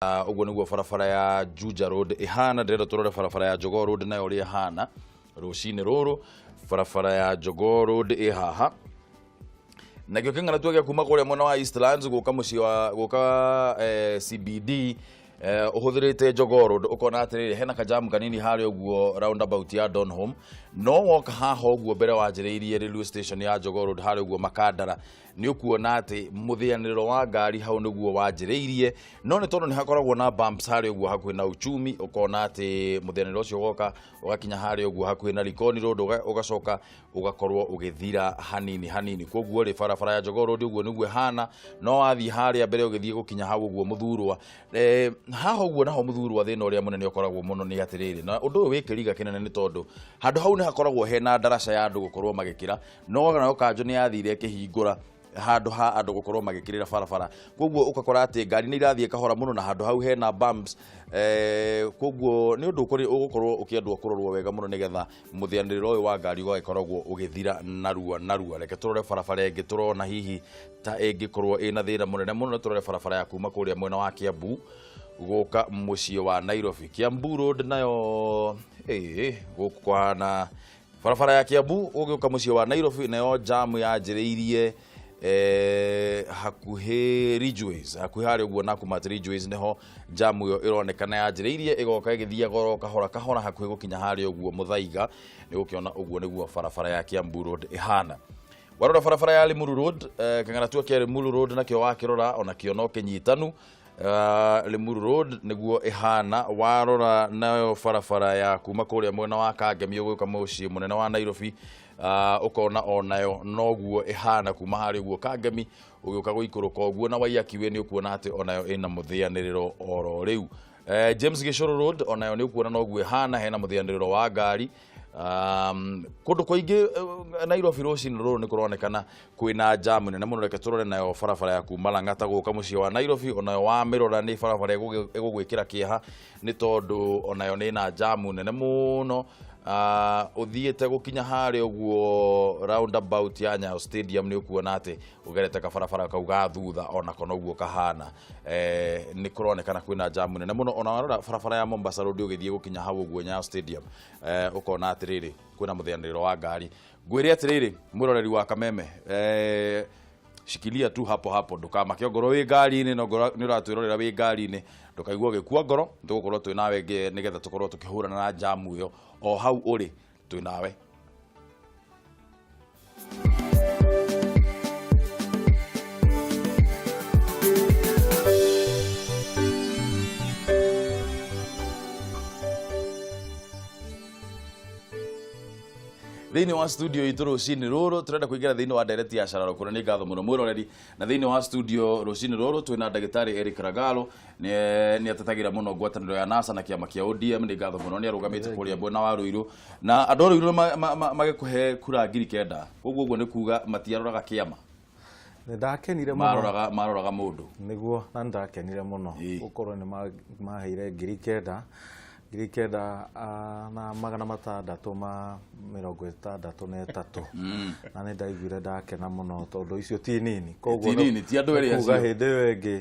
Ũguo nĩguo barabara ya Juja Road ĩhana. Ndĩrenda tũrore barabara ya Jogoo Road nayo ũrĩa ĩhana rũcinĩ rũrũ. Barabara ya Jogoo Road ĩ haha, nakĩo kĩng'aratua gĩa kuma kũrĩa mwena wa Eastlands gũka mũciĩ wa gũka CBD ũhũthĩrĩte Jogoo Road, ũkona atĩrĩrĩ, hena kajamu kanini harĩa ũguo roundabout ya Donholm, no woka haha ũguo mbere wanjĩrĩirie railway station ya Jogoo Road harĩa ũguo Makandara, nĩ ũkuona atĩ mũthĩanĩrĩro wa ngari hau nĩguo wanjĩrĩirie, no nĩ tondũ nĩ hakoragwo na bumps harĩa ũguo hakuhĩ na uchumi, ũkona atĩ mũthĩanĩrĩro ũcio ũgoka ũgakinya harĩa ũguo hakuhĩ na Likoni Road, ũgacoka ũgakorwo ũgĩthira hanini hanini. Koguo rĩ, barabara ya Jogoo Road ũguo nĩguo ĩhana, no wathiĩ harĩa mbere ũgĩthiĩ gũkinya hau ũguo Mũthurwa, haha ũguo naho Mũthurwa, thĩna ũrĩa mũnene ũkoragwo mũno nĩ atĩrĩrĩ, na ũndũ ũyũ wĩ kĩriga kĩnene nĩ tondũ handũ hau nĩ hakoragwo hena ndaraca ya andũ gũkorwo magĩkĩra, no nayo kanjũ nĩ yathire ĩkĩhingũra handũ ha andũ gũkorwo magĩkĩrĩra barabara, koguo ũgakora atĩ ngari nĩ irathiĩ kahora mũno na handũ hau hena bumps, koguo nĩ ũndũ ũgũkorwo ũkĩendwo kũrorwo wega mũno nĩgetha mũthĩanĩrĩro ũyũ wa ngari ũgagĩkoragwo ũgĩthira narua narua. Reke tũrore barabara ĩngĩ tũrona hihi ta ĩngĩkorwo ĩna thĩna mũnene mũno. Tũrore barabara ya kuma kũrĩa mwena wa Kiambu gũka mũciĩ wa Nairobi, Kiambu Road nayo gũkũ kũhana barabara ya Kiambu ũgĩũka mũciĩ wa Nairobi, nayo jamu yanjĩrĩirie hakuhĩ Ridgeways, hakuhĩ harĩa ũguo Nakumatt Ridgeways nĩho jamu ĩyo ĩronekana yanjĩrĩirie, ĩgoka ĩgĩthiaga oro kahora kahora hakuhĩ gũkinya harĩa ũguo Mũthaiga. Nĩ gũkĩona ũguo nĩguo barabara ya Kiambu Road ĩhana. Warora barabara ya Limuru Road, kĩng'aratua kĩa Limuru Road nakĩo wakĩrora onakĩo no kĩnyitanu. Limuru Road nĩguo ĩhana. Warora nayo barabara ya kuma kũrĩa mwena wa Kangemi ũgĩũka mũciĩ mũnene wa Nairobi, ũkona onayo noguo ĩhana kuma harĩa ũguo Kangemi ũgĩũka gũikũrũka ũguo na Waiyaki Way, nĩ ũkuona atĩ onayo ĩna mũthĩanĩrĩro oro rĩu. James Gĩcũrũ Road onayo nĩ ũkuona noguo ĩhana, hena mũthĩanĩrĩro wa ngari kũndũ kũingĩ Nairobi rũcinĩ rũrũ nĩ kũronekana kwĩna jamu nene mũno. Reke tũrore nayo barabara ya kuma Lang'ata gũka mũciĩ wa Nairobi, onayo wamĩrora nĩ barabara ĩgũgwĩkĩra kĩeha nĩ tondũ onayo nĩ na jamu nene mũno. Ũthiĩte gũkinya harĩa ũguo roundabout ya Nyayo Stadium, nĩ ũkuona atĩ ũgerete kabarabara kau ga thutha onako noguo kahana, nĩ kũronekana kwĩna jamu nene mũno. Ona warora barabara ya Mombasa Road ũgĩthiĩ gũkinya hau ũguo Nyayo Stadium, ũkona atĩrĩrĩ, kwĩna mũthĩanĩrĩro wa ngari. Ngwĩre atĩrĩrĩ, mwĩroreri wa Kameme, shikilia tu hapo hapo, ndũkamake ongorwo wĩ ngari-inĩ, no ngorwo nĩ ũratwĩrorera wĩ ngari-inĩ, ndũkaigua ũgĩkua ngoro, tũgũkorwo twĩ nawe nĩgetha tũkorwo tũkĩhũrana na jamu ĩyo o hau ũrĩ, twĩ nawe. Thĩinĩ wa studio itũ rũcinĩ rũrũ tũrenda kũingĩra thĩinĩ wa ndereti ya cararo kũrĩa. Nĩ ngatho mũno mwĩroreri, na thĩinĩ wa studio rũcinĩ rũrũ twĩna ndagĩtarĩ Eric Ragalo, nĩ atetagĩra mũno ngwatanĩro ya NASA na kĩama kĩa ODM. Nĩ ngatho mũno, nĩ arũgamĩte kũrĩa mwena wa Ruiru na andũ a Ruiru magĩkũhe kura 9,000, koguo ũguo nĩ kuga matiaroraga kĩama. Nĩ ndakenire mũno. Maroraga mũndũ. Nĩguo, na nĩ ndakenire mũno gũkorwo nĩ maheire 9,000, 9663, na nĩ ndaiguire ndakena mũno tondũ icio ti nini. Koguo ti nini, ti andũ erĩ nĩ kuga acio. Hĩndĩ ĩyo ĩngĩ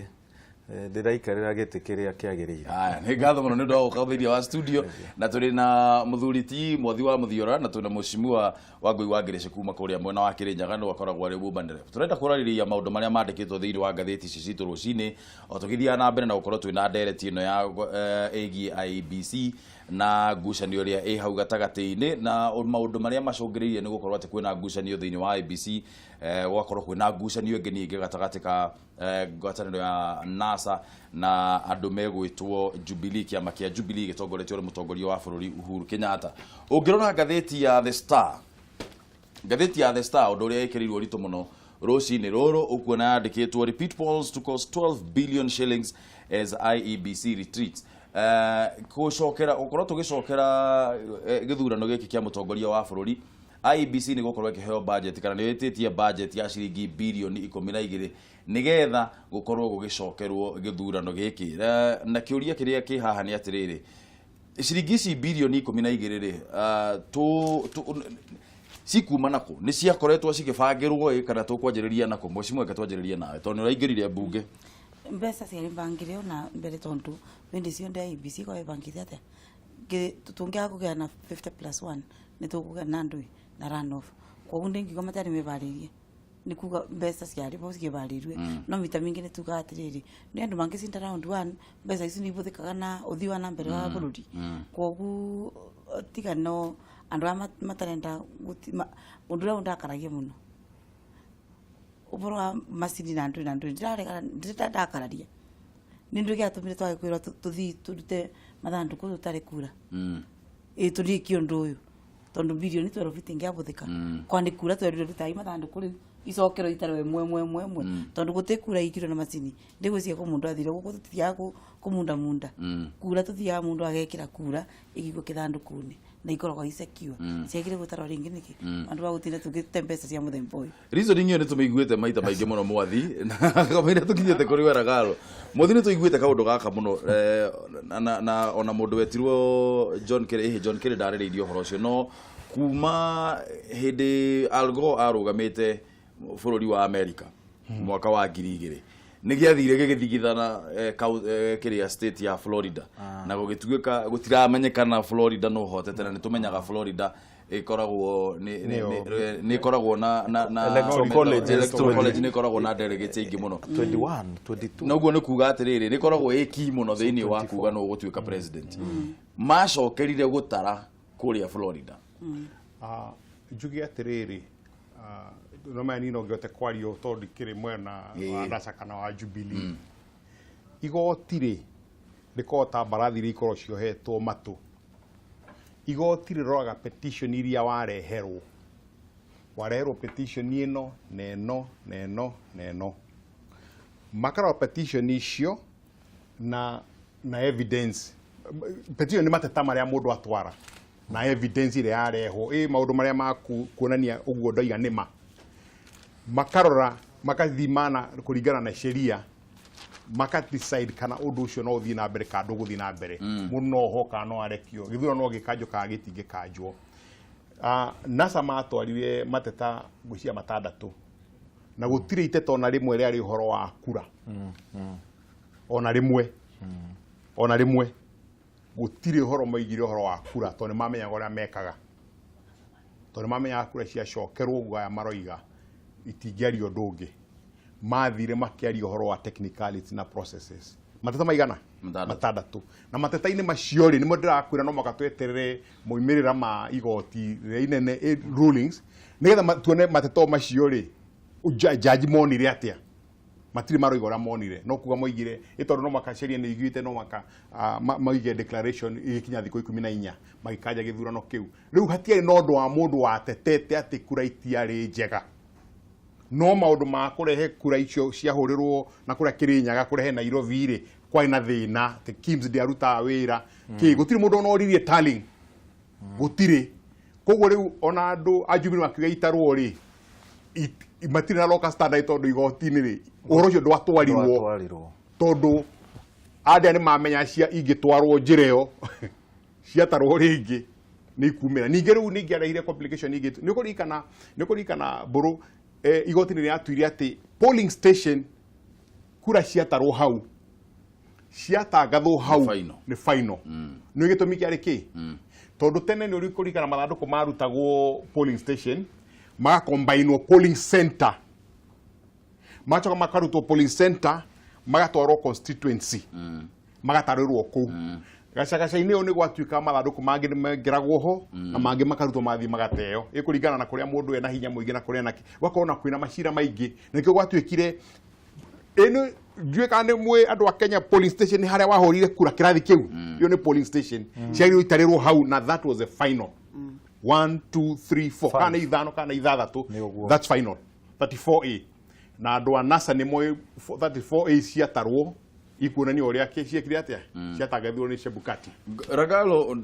ndĩraikarĩra gĩtĩ kĩrĩa kĩagĩrĩire. Aya, nĩ ngatho mũno nĩ ũndũ wa gũka thĩinĩ wa studio, na tũrĩ na mũthuri ti Mwathi wa Mũthiora na twĩna mũcimua wa Ngũi wa Ngĩrĩcĩ kuma kũrĩa mwena wa Kĩrĩnyaga, nĩwe akoragwo arĩ woman rep. Tũrenda kwarĩrĩria maũndũ marĩa mandĩkĩtwo thĩinĩ wa ngathĩti ici citũ rũcinĩ o tũgĩthiaga na mbere na gũkorwo twĩna ndereti ĩno ya ĩgiĩ IEBC na ngucanio ĩrĩa ĩ hau gatagatĩ-inĩ na maũndũ marĩa macũngĩrĩirie nĩ gũkorwo atĩ kwĩna ngucanio thĩinĩ wa IEBC, gũgakorwo kwĩna ngucanio ĩngĩ ningĩ gatagatĩ ka ngwatanĩro ya NASA na andũ megwĩtwo Jubilee, kĩama kĩa Jubilee gĩtongoretio nĩ mũtongoria wa bũrũri Uhuru Kenyatta. Ũngĩrora ngathĩti ya The Star, ngathĩti ya The Star, ũndũ ũrĩa ĩkĩrĩirwo ũritũ mũno rũcinĩ rũrũ ũkuona yandĩkĩtwo "Repeat polls to cost 12 billion shillings as IEBC retreats." Gũcokera gũkorwo tũgĩcokera gĩthurano gĩkĩ kĩa mũtongoria wa bũrũri, IEBC nĩ gũkorwo ĩkĩheo budget kana nĩ ĩtĩtie budget ya ciringi birioni 12 nĩgetha gũkorwo gũgĩcokerwo gĩthurano gĩkĩ. Na kĩũria kĩrĩa kĩ haha nĩ atĩrĩrĩ, ciringi ici birioni 12 rĩ, cikuma nakũ? Nĩ ciakoretwo cigĩbangĩrwo ĩ kana tũkwanjĩrĩria nakũ? Mheshimiwa, reke twanjĩrĩrie nawe tondũ nĩ ũraingĩrire mbunge. Mbeca ciarĩ mbangire ona mbere, tondu hĩndĩ cio ndĩ IEBC kwa ĩbangĩte atĩa tũngĩaga kũgĩa na 50 plus 1 nĩ tũkũgĩa na ndũĩ na runoff. Koguo ndĩngiuga matiarĩ mebarĩrie, nĩ kuga mbeca ciarĩ bo ciĩbarĩirie, no mita mingĩ nĩ tugaga atĩrĩrĩ, nĩ andũ mangĩcinda round one, mbeca ici nĩ ibũthĩkaga na ũthii wa na mbere wa bũrũri. Koguo tiga no andũ aya matarenda ũndũ ũrĩa ũndakaragia mũno, ũboro wa macini na ndũĩ na ndũĩ, ndĩraregana, ndĩrandakararia nĩ ndũ gĩatũmire twage kwĩrwo tũthiĩ tũrute mathandũkũ tũtarĩ kura. Ĩ tũrĩkie ũndũ ũyũ, tondũ bilioni 12 itingĩabũthĩka kwa nĩ kura twerire rutai mathandũkũ rĩu icokerwo itarwo ĩmwe ĩmwe ĩmwe ĩmwe, tondũ gũtĩ kura ikirwo na macini. Ndĩgwĩciria kũ mũndũ athire gũkũ tũtithiaga kũmundamunda kura, tũthiaga mũndũ agekĩra kura ĩgĩikio kĩthandũkũ-inĩ na ikoragwo i secure. Ciagire gũtarwo rĩngĩ nĩkĩ andũ ba gũtinda tũgĩte mbeca cia mũthemba ũyũ? Reasoning ĩyo nĩ tũmĩiguĩte maita maingĩ mũno, mwathi, na kamũira tũkinyĩte kũrĩ we Ragalo. Mwathi, nĩ tũiguĩte kaũndũ gaka mũno, na ona mũndũ wetirwo John Kerry, John Kerry ndarĩrĩirie ũhoro ũcio, no kuma hĩndĩ Al Gore arũgamĩte bũrũri wa America mwaka wa 2000, nĩ gĩathire gĩgĩthigithana kĩrĩa state ya Florida, na gũgĩtuĩka gũtiramenyekana Florida no hotete, na nĩ tũmenyaga Florida ĩkoragwo nĩ ĩkoragwo na Electoral college. Electoral college nĩ ĩkoragwo na delegates aingĩ mũno. 21, 22. Na ũguo nĩ kuga atĩrĩrĩ, nĩ ĩkoragwo ĩ key mũno thĩinĩ wa kuga nũ ũgũtuĩka president. Macokerire gũtara kũrĩa Florida. Ah, njuge atĩrĩrĩ, no maya niĩ no ngĩhote kwario tondũ ndikĩrĩ mwena wa NASA kana wa Jubilee. Igoti rĩ rĩkoragwo ta mbarathi iria ikoragwo ciohetwo matũ. Igoti rĩroraga petition iria wareherwo. Wareherwo petition ĩno na ĩno na ĩno na ĩno, makarora petition icio na evidence. Petition nĩ mateta marĩa mũndũ atwara na evidence ĩrĩa yarehwo, ĩ maũndũ marĩa ma kuonania ũguo ndoiga nĩ ma. Makarora, makathimana kũringana na sheria, maka decide kana ũndũ ũcio no ũthiĩ na mbere kana ndũgũthiĩ na mbere, mũndũ no oho kana no arekio, gĩthurano no gĩkanjwo kana gĩtingĩkanjwo. NASA matwarire mateta ngwĩciria matandatũ, na gũtirĩ iteta ona rĩmwe rĩarĩ ũhoro wa kura, ona rĩmwe, ona rĩmwe gũtirĩ ũhoro maigire ũhoro wa kura, tondũ nĩ mamenyaga ũrĩa mekaga, tondũ nĩ mamenyaga kura ciacokerwo ũguo aya maroiga itingĩaria ũndũ ũngĩ. Mathire makĩaria ũhoro wa technicality na processes. Mateta maigana? Matandatũ. Matandatũ. Na mateta-inĩ macio rĩ, nĩmo ndĩrakwĩra no mũhaka tweterere moimĩrĩra ma igoti rĩrĩa inene, rulings, nĩgetha tuone mateta o macio rĩ, jaji monire atĩa. Matirĩ maroiga ũrĩa monire, no kuga moigire ĩ tondũ no maka sheria nĩ iguĩte no maka maige declaration ĩgĩkinya thikũ 14 magĩkanja gĩthurano kĩu. Rĩu hatiarĩ na ũndũ wa mũndũ watetete atĩ kura itiarĩ njega, no maũndũ ma kũrehe kura icio ciahũrĩrwo na kũrĩa Kĩrĩnyaga kũrehe Nairobi rĩ, kwarĩ na thĩna atĩ KIEMS ndĩarutaga wĩra kĩ, gũtirĩ mũndũ ona oririe tallying, gũtirĩ. Koguo rĩu ona andũ a Jubilee makiuga itarwo rĩ, matirĩ na locus standi, tondũ igoti-inĩ rĩ, ũhoro ũcio ndwatwarirwo. Ndwatwarirwo. Tondũ andĩa nĩ mamenya cia ingĩtwarwo njĩra ĩyo ciatarwo rĩngĩ nĩ ikumĩra. Ningĩ rĩu ningĩ arehire complication ingĩ. Nĩ ũkũririkana mbũrũ, igoti nĩ rĩatuire atĩ polling station kura ciatarwo hau, ciatangathwo hau, final. Nĩ final. Nĩ gĩtũmi kĩarĩ kĩ? Tondũ tene nĩ ũrĩkũririkana mathandũkũ marutagwo polling station magakombainwo polling center, magacoka makarutwo polling center magatwarwo constituency, magatarĩrwo kũu. Gacagaca-inĩ ũyũ nĩ gwatuĩka mathandũkũ mangĩ nĩ mengĩragwo ho na mangĩ makarutwo mathiĩ magateo, ĩkũringana na kũrĩa mũndũ ena hinya mũingĩ na kũrĩa enake, gũgakorwo na kwĩna macira maingĩ. Na nĩkĩo gwatuĩkire ĩno, ndiũĩ kana nĩ mwĩ andũ a Kenya, polling station nĩ harĩa wahũrire kura, kĩrathi kĩu, ĩyo nĩ polling station, ciagĩrĩirwo itarĩrwo hau, na that was the final 1 2 3 4 kana nĩ ithano kana nĩ ithathatũ. Nĩ ũguo. That's final 34A, na andũ a NASA nĩ moĩ 34A ciatarwo ikuonania ũrĩa ciekire atĩa, ciatangathirwo nĩ Chebukati. Ragalo,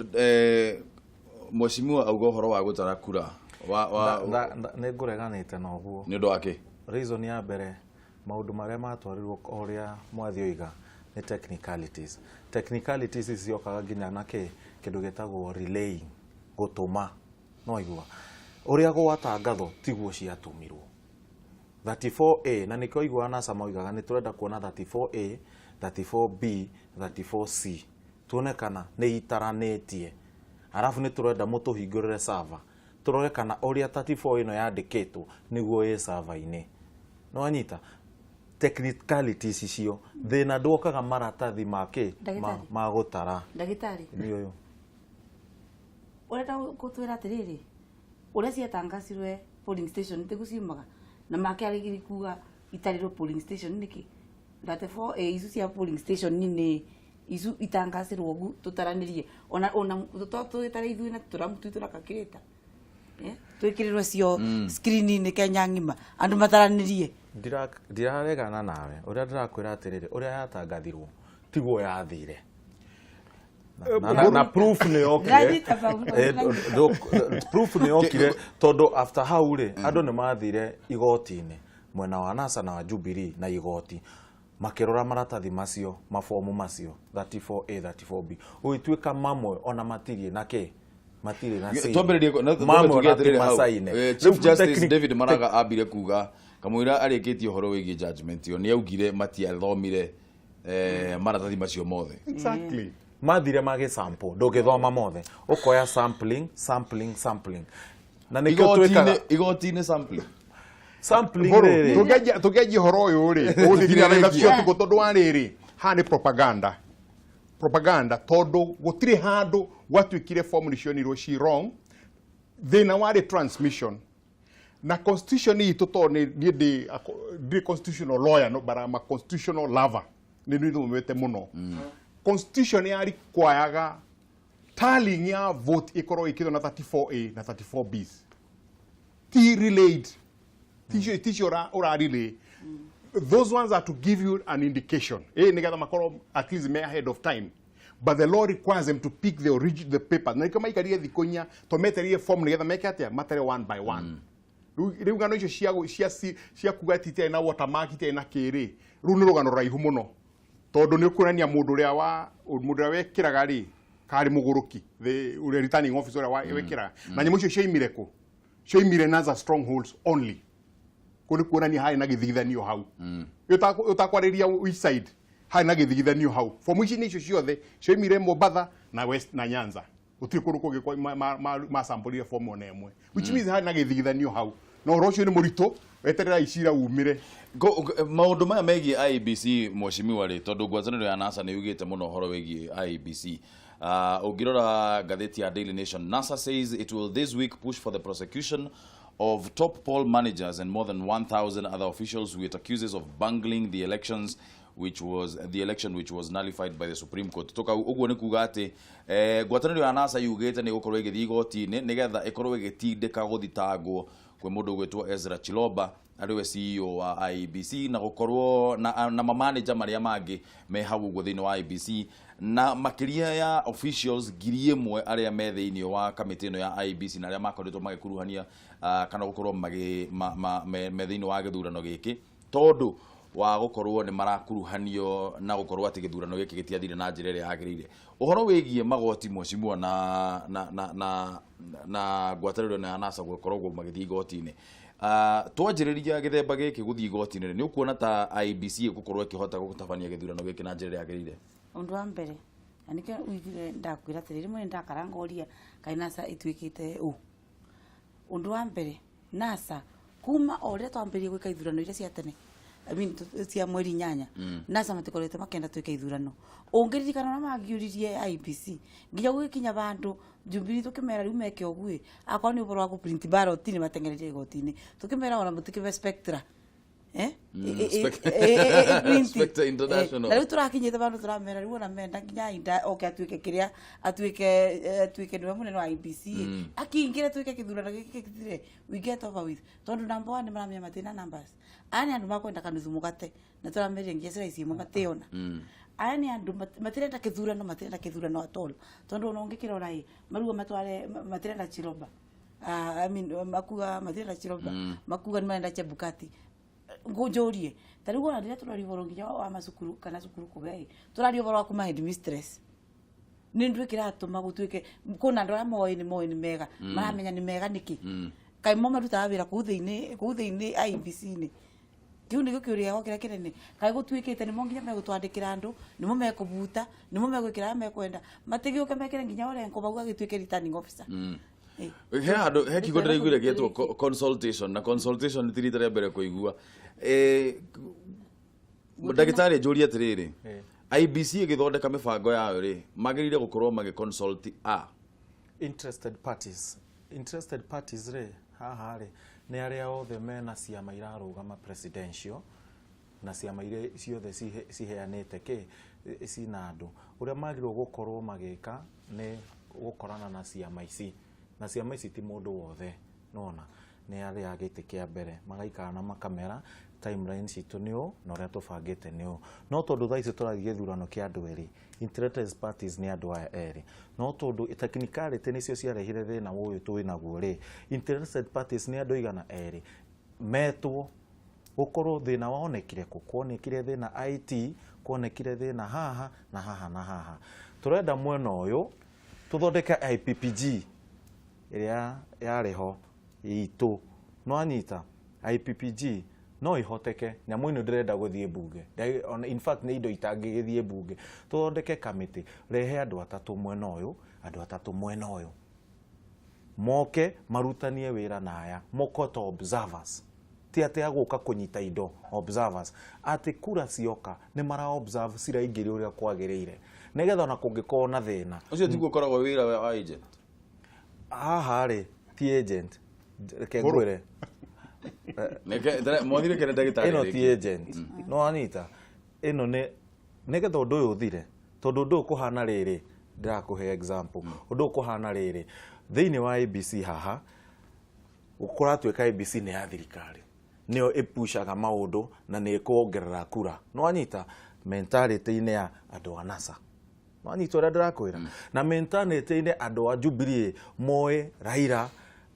mheshimiwa auga ũhoro wa gũtara kura wa Nĩ ngũreganĩte na ũguo. Nĩ ũndũ wa kĩ? Reason ya mbere, maũndũ marĩa matwarirwo, ũrĩa mwathi oiga, nĩ technicalities. Technicalities ici ciokaga nginya na kĩ kĩndũ gĩtagwo relaying, gũtũma, no igua ũrĩa gwatangathwo tiguo ciatũmirwo. 34A, na nĩkĩo iguaga NASA moigaga nĩ tũrenda kuona 34A, 34B, 34C, tuone kana nĩ itaranĩtie. Arabu nĩ tũrenda mũtũhingũrĩre server, tũrore kana ũrĩa 34 ĩno yandĩkĩtwo nĩguo ĩ server-inĩ. Nĩwanyita? Technicalities icio, thĩna ndwokaga maratathi ma kĩ? Ndagĩtarĩ. Ma gũtara. Ndagĩtarĩ. Nĩ ũyũ. Ũrenda gũtwĩra atĩrĩrĩ, ũrĩa ciatangacirwe polling station tiguo ciumaga na make arĩgiri kuga itarĩrwo polling station nĩkĩ? 34A icu cia polling station nĩ icu itangacirwo ũguo tũtaranĩrie, ona tũgĩtara ithuĩ na tũramu twitũ na calculator. Twĩkĩrĩrwo cio screen-inĩ Kenya ng'ima andũ mataranĩrie. Ndiraregana nawe, ũrĩa ndĩrakwĩra atĩrĩrĩ, ũrĩa yatangathirwo tiguo yathire. Na proof nĩ yokire. Ndĩranyita bau, ndĩranyita. Proof nĩ yokire tondũ after hau rĩ, andũ nĩ mathire igoti-inĩ mwena wa NASA na wa Jubilee na igoti makĩrora maratathi macio, mabomu macio 34A, 34B, ũgĩtuĩka mamwe ona matirĩ na kĩ, matirĩ na C. Twambĩrĩrie na Mamwe tuge ona atĩrĩrĩ ti hau. macaine. Chief Rĩu Justice David Maraga ambire kuga kamũira arĩkĩtie ũhoro wĩgiĩ judgment ĩyo, nĩ augire matiathomire maratathi macio mothe. Exactly. Mathire magĩ sample, ndũngĩthoma mothe, ũkoya sampling, sampling, sampling, na nĩkĩo twĩkaga Igoti-inĩ sampling. Sampling Mbũrũ, rĩrĩ. Tũngĩanjia ũhoro ũyũ rĩ, ũgũthiĩ nginya thaa ithatũ cia ũtukũ, tondũ wa rĩrĩ, haha nĩ propaganda. Propaganda, tondũ gũtirĩ handũ gwatuĩkire form nĩ cionirwo ci wrong. Thĩna warĩ transmission. Na constitution itũ, tondũ niĩ ndirĩ constitutional lawyer, no, but I'm a constitutional lover. Nĩ nĩthomete mũno. Constitution ya require tallying ya vote ĩkorwo ĩkĩrwo na 34A na 34Bs. Ti relayed. Ticio ũra relay. Those ones are to give you an indication. Nĩgetha makorwo at least me ahead of time. But the law requires them to pick the origin, the paper. Na nĩkĩo maikarire thikũ inya, to metereire form nĩgetha meke atĩa? Matere one by one. Rĩu ng'ano icio cia kuga atĩ itiarĩ na watermark, itiarĩ na kĩrĩ, rĩu nĩ rũgano rũraihu mũno. Tondũ nĩ ũkuonania mũndũ ũrĩa wekĩraga rĩ, karĩ mũgũrũki, the ũrĩa returning officer ũrĩa wekĩraga. Na nyamũ icio cioimire kũ? Cioimire NASA strongholds only. Kũu nĩ kuonania harĩ na gĩthigithanio hau. Ũtakwarĩria which side, harĩ na gĩthigithanio hau. Fomu ici nĩ icio ciothe cioimire Mombatha na West na Nyanza. Gũtirĩ kũndũ kũngĩ macampũrire fomu ona ĩmwe. Which means harĩ na gĩthigithanio hau. Na ũhoro ũcio nĩ mũritũ, weterera icira umĩre. Maũndũ maya megiĩ IEBC, mheshimiwa rĩ, tondũ ngwatanĩro ya NASA nĩ yugĩte mũno ũhoro wĩgiĩ IEBC. Ũngĩrora ngathĩti ya Daily Nation, NASA says it will this week push for the prosecution of top poll managers and more than 1,000 other officials who it accuses of bungling the elections, which was the election which was nullified by the Supreme Court. Toka ũguo nĩ kuga atĩ ngwatanĩro ya NASA yugĩte nĩ gũkorwo ĩgĩthiĩ igoti-inĩ nĩgetha ĩkorwo ĩgĩtindĩka gũthitangwo kwĩ mũndũ ũgwĩtwo Ezra Chiloba arĩ we CEO wa IEBC, na gũkorwo na mamanager marĩa mangĩ me hau ũguo thĩinĩ wa IEBC, na makĩria ya officials 1,000 arĩa me thĩinĩ wa kamĩtĩ ĩno ya IEBC na arĩa makoretwo magĩkuruhania kana gũkorwo me thĩinĩ wa gĩthurano gĩkĩ, tondũ wa gũkorwo nĩ marakuruhanio na gũkorwo atĩ gĩthurano gĩkĩ gĩtiathire na njĩra ĩrĩa yagĩrĩire. Ũhoro wĩgiĩ magoti, mheshimiwa, na ngwatanĩro ĩno ya NASA gũkoragwo magĩthiĩ igoti-inĩ, twanjĩrĩria gĩthemba gĩkĩ gũthiĩ igoti-inĩ, nĩ ũkuona ta IEBC ĩgũkorwo ĩkĩhota gũtabania gĩthurano gĩkĩ na njĩra ĩrĩa yagĩrĩire? Ũndũ wa mbere, na nĩkĩo wiguire ndakwĩra atĩrĩ, rĩmwe nĩ ndakara ngoria kaĩ NASA ĩtuĩkĩte ũ. Ũndũ wa mbere, NASA kuma o rĩrĩa twambĩrĩrie gwĩka ithurano iria cia tene, I mean, cia mweri 8, NASA matikoretwo makĩenda twĩke ithurano. Ũngĩririkana ũrĩa mangiũririe IEBC nginya gũgĩkinya vandũ Jubilee tũkĩmera rĩu meke ũguo, akorwo nĩ ũhoro wa gũ-print ballot nĩ mateng'ereire igoti-inĩ, tũkĩmera ona mũtikĩbe Spectra. Print. Spectre International. Na rĩu tũrakinyĩte vandũ tũramera rĩu ona menda nginya inda oke atuĩke kĩrĩa atuĩke, atuĩke nĩwe mũnene wa IEBC, akĩingĩre tuĩke kĩthurano gĩkĩ gĩthire, we get over with, tondũ number one nĩ maramenya matina numbers. Aya nĩ andũ makwenda kanuthu mũgate, na tũrameria nginya slice ĩmwe matĩona. Aya nĩ andũ matirenda kĩthurano, matirenda kĩthurano at all, tondũ ona ũngĩkĩrora ĩ maruga matware matirenda Chiloba. I mean, makuga matirenda Chiloba, makuga nĩ marenda Chebukati. Ngũnjũrie ta rĩu ona rĩrĩa tũraria ũhoro nginya wa macukuru kana cukuru kũgĩa ĩ, tũraria ũhoro wa kuma headmistress, nĩ ndũ kĩratũma gũtuĩke kũna andũ arĩa moĩ nĩ moĩ nĩ mega, maramenya nĩ mega nĩkĩ, kaĩ mo marutaga wĩra kũu thĩinĩ IEBC-inĩ. Kiu nĩkĩo kĩũria gĩakwa kĩrĩa kĩnene. Kaĩ gũtuĩkĩte nĩmo nginya megũtwandĩkĩra andũ, nĩmo mekũbuta, nĩmo megwĩkĩra arĩa mekwenda. Matigĩũke mekĩre nginya Orengo bau agĩtuĩke returning officer. He handũ he kiugo ndĩraiguire gĩetwo consultation, na consultation ti rita rĩa mbere kũigua. Ndagĩtarĩ, njũrie atĩrĩrĩ, IEBC ĩgĩthondeka mĩbango yayo rĩ, magĩrĩire gũkorwo magĩ consult a Interested parties. Interested parties rĩ, haha rĩ, nĩ arĩa othe mena ciama irarũgama presidential na ciama iria ciothe ciheanĩte kĩ cina andũ. Ũrĩa magĩrĩirwo gũkorwo magĩka nĩ gũkorana na ciama ici, na ciama ici ti mũndũ wothe, nona nĩ arĩa a gĩtĩ kĩa mbere, magaikara na makamera timeline citũ nĩ ũũ na ũrĩa tũbangĩte nĩ ũũ. No tondũ thaa ici tũrathiĩ gĩthurano kĩa andũ erĩ, interested parties nĩ andũ aya erĩ, no tondũ technicality nĩcio ciarehire thĩna ũyũ twĩ naguo rĩ, interested parties nĩ andũ igana erĩ metwo. Gũkorwo thĩna wonekire kũ? Kuonekire thĩna IT, kuonekire thĩna haha na haha na haha. Tũrenda mwena ũyũ tũthondeke IPPG ĩrĩa yarĩ ho itũ, no anyita IPPG no ihoteke. Nyamũ ĩno ndĩrenda gũthiĩ mbunge. In fact, nĩ indo itangĩgĩthiĩ mbunge. Tũthondeke kamĩtĩ, rehe andũ atatũ mwena ũyũ, andũ atatũ mwena ũyũ, moke marutanie wĩra na aya moke ta observers, ti atĩ agũka kũnyita indo, observers atĩ kura cioka nĩ mara observe ciraingĩria ũrĩa kwagĩrĩire, nĩgetha ona kũngĩkorwo na thĩna. Ũcio tiguo ũkoragwo wĩra wa agent? Haha rĩ, ti agent, reke ngwĩre. Mwathire kene ndagĩtarĩ. Ĩno ti agent, no anyita ĩno nĩ nĩgetha ũndũ ũyũ ũthire, tondũ ũndũ ũyũ kũhana rĩrĩ, ndĩrakũhe example, ũndũ ũyũ kũhana rĩrĩ, thĩinĩ wa IEBC haha kũratuĩka IEBC nĩ ya thirikari, nĩyo ĩpushaga maũndũ na nĩ ĩkuongerera kura, no anyita mentality-inĩ ya andũ a NASA, no anyita ũrĩa ndĩrakwĩra, na mentality-inĩ andũ a Jubilee moĩ Raila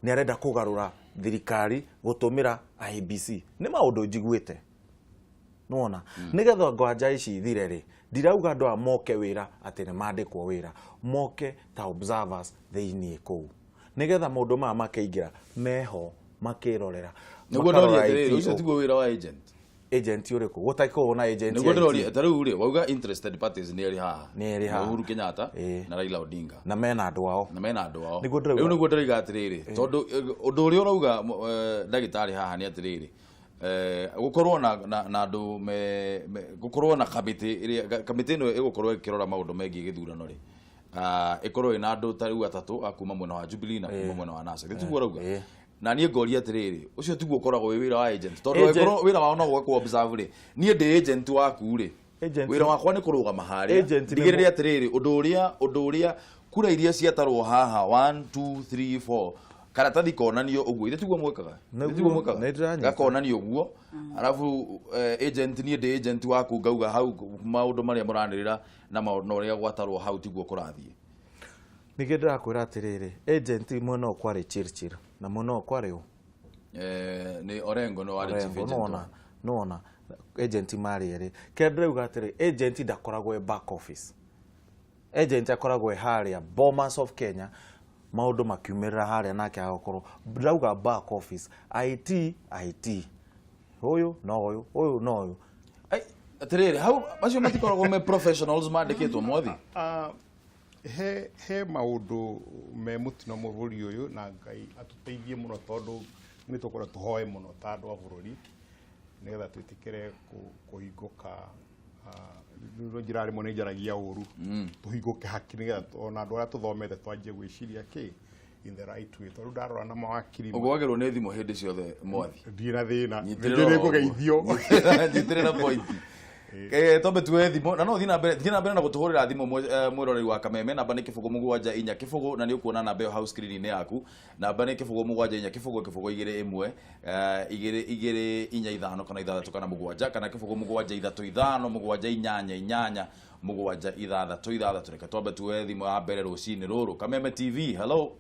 nĩ arenda kũgarũra thirikari gũtũmĩra IEBC. Nĩ maũndũ njiguĩte, nĩwona. Nĩgetha ngwanja ici ithire rĩ, ndirauga andũ aya moke wĩra atĩ nĩ mandĩkwo wĩra, moke ta observers thĩiniĩ kũu, nĩgetha maũndũ maya makĩingĩra meho makĩrorera. Nĩguo ndoria Makarora atĩrĩrĩ, IT. Ũcio tiguo wĩra wa agent? Agent ũrĩkũ gũtakorwo na agent Nĩguo ya IT? ndĩroria, ta rĩu rĩ, wauga interested parties nĩ erĩ haha. Nĩ erĩ haha. Uhuru Kenyatta na Raila Odinga. Na mena andũ ao. Na mena andũ ao. Nĩguo ndĩrauga. Rĩu nĩguo ndĩroiga atĩrĩrĩ, tondũ ũndũ ũrĩa ũrauga, ndagĩtarĩ haha, nĩ atĩrĩrĩ, gũkorwo na andũ gũkorwo na kamĩtĩ ĩrĩa kamĩtĩ ĩno ĩgũkorwo ĩkĩrora maũndũ megiĩ gĩthurano rĩ, ĩkorwo ĩna andũ ta rĩu atatũ a kuma mwena wa Jubilee na kuma mwena wa NASA. Githĩ tiguo ũrauga? Ĩĩ. Na niĩ ngoria atĩrĩrĩ, ũcio tiguo ũkoragwo wĩ wĩra wa agent? Tondũ angĩkorwo wĩra wao no gwaka observe rĩ, niĩ ndĩ agent waku rĩ, wĩra wakwa nĩ kũrũgama harĩa Agent nĩ ndigĩrĩre atĩrĩrĩ, ũndũ ũrĩa kura iria ciatarwo haha 1 2 3 4, karatathi konanio ũguo. Ithe tiguo mwĩkaga? Ithe tiguo mwĩkaga? Nĩ ndĩranyita. Gakonanio ũguo, arabu agent, niĩ ndĩ agent waku, ngauga hau maũndũ marĩa mũranĩrĩra na maũndũ na ũrĩa gwatarwo hau tiguo kũrathiĩ. Ningĩ ndĩrakwĩra atĩrĩrĩ, agent mwena ũyũ kwarĩ Chirchir na mwena ũyũ kwarĩ ũ? Nĩ Orengo, nĩ warĩ chief Orengo, agent. Nĩwona, nĩwona agent marĩ erĩ. Kĩrĩa ndĩrauga atĩrĩ, agent ndakoragwo e back office, agent akoragwo e harĩa Bomas of Kenya, maũndũ makiumĩrĩra harĩa nake agakorwo. Ndĩrauga back office, IT, IT ũyũ no ũyũ, ũyũ no ũyũ. Ai, atĩrĩrĩ, hau macio matikoragwo me professionals mandĩkĩtwo, mwathi? Ah, he maũndũ me mũtino bũrũri ũyũ, na Ngai atũteithie mũno, tondũ nĩ tũkorwo tũhoe mũno ta andũ a bũrũri nĩgetha twĩtĩkĩre kũhingũka. Rĩu njĩra rĩmwe nĩ njaragia ũru, tũhingũke haki nĩgetha ona andũ arĩa tũthomete twanjie gwĩciria kĩ in the right way, tondũ ndarora na mawakiri. Ũgwagĩrwo nĩ thimũ hĩndĩ ciothe, mwathi. Ndirĩ na thĩna. Nyitĩrĩra. Ningĩ nĩ ngũgeithio. Nyitĩrĩra point. Tombe tuoe thimũ na no thiĩ na mbere na gũtũhũrĩra thimũ, mwĩroreri wa Kameme. Namba nĩ 074 0, na nĩ ũkuona namba ĩyo hau screen-inĩ yaku. Namba nĩ 074 0 0 2 1 2 2 4 5 kana 6 kana 7, kana 0 7 3 5 7 8 8 7 6 6. Reke twambe tuoe thimũ ya mbere rũcinĩ rũrũ. Kameme TV, hello.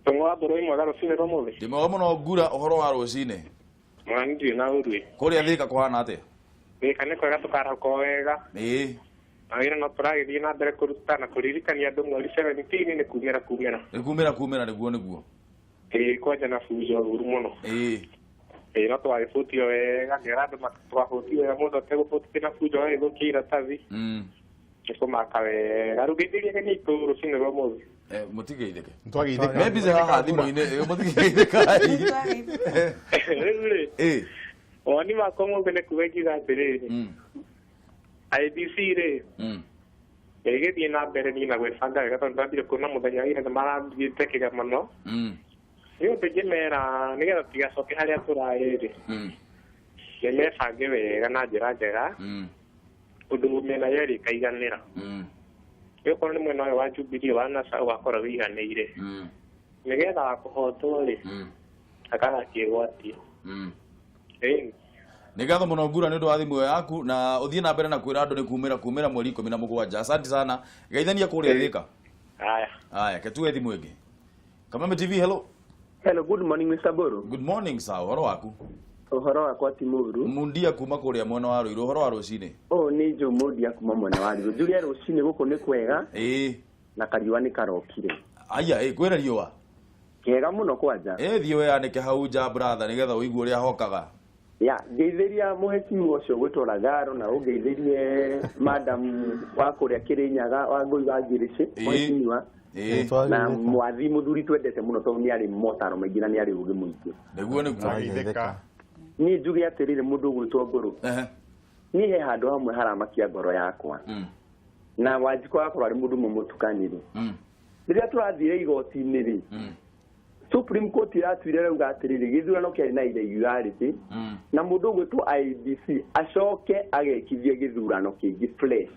Tũng'o wa mbũrũ mwega rũcinĩ rwa mũthĩ. Ndĩ mwega mũno, ngura ũhoro wa rũcinĩ? Mwana ndirĩ na ũru. Kũrĩa Thĩka kũhana atĩa? Thĩka nĩ kwega, tũkarahũka o wega. Na wĩra no tũragĩthiĩ na mbere kũruta na kũririkania andũ mweri 17 nĩ kumĩra kumĩra. Nĩ kumĩra kumĩra, nĩguo nĩguo. Ĩĩ, kwanja na bujo ũru mũno. Ĩĩ no twagĩbutio wega ngera andũ twabutio wega mũndũ ategũbutithia na bunjo agagĩthũkia iratathi. Nĩ kũmaka wega. Rĩu ngeithĩrie nĩ itũ rũcinĩ rwa ũmũthĩ. Mũtigeithĩke. Nĩtwageithĩka. Me busy haha thimũ-inĩ, mũtigeithĩka. Rĩu rĩ, woni wakwa mũthĩ nĩ kuga ingiuga atĩrĩrĩ, IEBC rĩ, ĩgĩthiĩ na mbere niĩ na gwĩbanga wega tondũ ndambire kuona mũthenya wa ira nĩ marathiĩte kĩgomano. Nĩ ũndũ ingĩmera nĩgetha tũtigacoke harĩa tũrarĩ rĩ, nĩ mebange wega na njĩra njega, ũndũ mĩena yerĩ ĩkaiganĩra. Okorwo nĩ mwena ũyũ wa Jubilee wa NASA ũgakorwo wĩiganĩire, nĩgetha wa kũhotwo rĩ, akagakĩgwatia. Nĩ ngatho mũno Ngura nĩ ũndũ wa thimũ ĩyo yaku na ũthiĩ na mbere na kwĩra andũ nĩ kumĩra mweri 17. Asante sana. Geithania kũrĩa Thika. Haya. Haya, ketue thimũ ĩngĩ. Kameme TV, hello. Hello, good morning Mr. Boro. Good morning sir, ũhoro waku? Ũhoro wakwa ti mũru. Mundia kuma kũrĩa mwena wa Ruiru, ũhoro wa rũcinĩ? Ũũ nĩ Joe Mundia kuma mwena wa Ruiru. Njuge rũcinĩ gũkũ nĩ kwega. Ĩĩ. Na kariũa nĩ karokire. Aya, ĩ kwĩna riũa. Kega mũno kwanja. Ĩ thiĩ wĩyanĩke hau nja brother nĩgetha ũigue ũrĩa hokaga. Ya, ngeithĩria mũhecimu ũcio gwĩtwo Ragaro na ũngeithĩrie madam wa kũrĩa Kĩrĩnyaga wa Ngũi wa Ngĩrĩcĩ, mũhecimiwa. Na mwathi mũthuri twendete mũno tondũ nĩ arĩ motaro maingĩ na nĩ arĩ ũgĩ mũingĩ. Nĩguo nĩguo. Niĩ njuge atĩrĩrĩ mũndũ ũgwĩtwo Ngũrũ. Niĩ he handũ hamwe haramakia ngoro yakwa. Na Wanjikũ agakorwo arĩ mũndũ ũmwe mũtukanĩru. Rĩrĩa tũrathire igoti-inĩ rĩ, Supreme Court iratuire rauga atĩrĩrĩ gĩthurano kĩarĩ na irregularity, na mũndũ ũgwĩtwo IEBC acoke agekithie gĩthurano kĩngĩ fresh.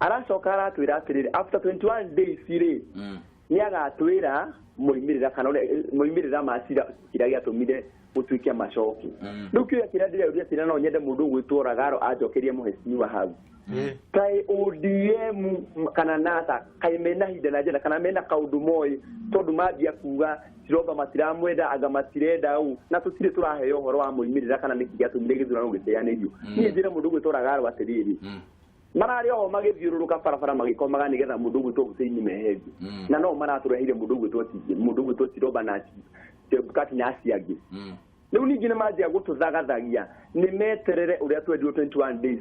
Aracoka aratwĩra atĩrĩrĩ after 21 days rĩ, nĩ agatwĩra moimĩrĩra kana moimĩrĩra ma cira kĩrĩa gĩatũmire gũtuĩke macoki. Rĩu kĩũria kĩrĩa ndĩreyũria atĩrĩ no nyende mũndũ ũgwĩtwo Ragaro anjokerie mũhecimiwa hau. Kaĩ ODM kana NASA kaĩ mena hinda na njĩra kana mena kaũndũ moĩ tondũ mambia kuga Chiromba matiramwenda anga matirenda ũũ na tũtirĩ tũraheo ũhoro wa moimĩrĩra kana nĩkĩ gĩatũmire gĩthurano gĩteanĩrio. Niĩ njĩre mũndũ ũgwĩtwo Ragaro atĩrĩrĩ, mararĩ oho magĩthiũrũrũka barabara magĩkomaga nĩgetha mũndũ ũgwĩtwo Hussein meherio, na no maratũreheire mũndũ ũgwĩtwo mũndũ ũgwĩtwo Chiromba na Chebukati na acio angĩ. Rĩu ningĩ nĩ manjia gũtũthagathagia nĩ meterere ũrĩa twendirwo 21 days.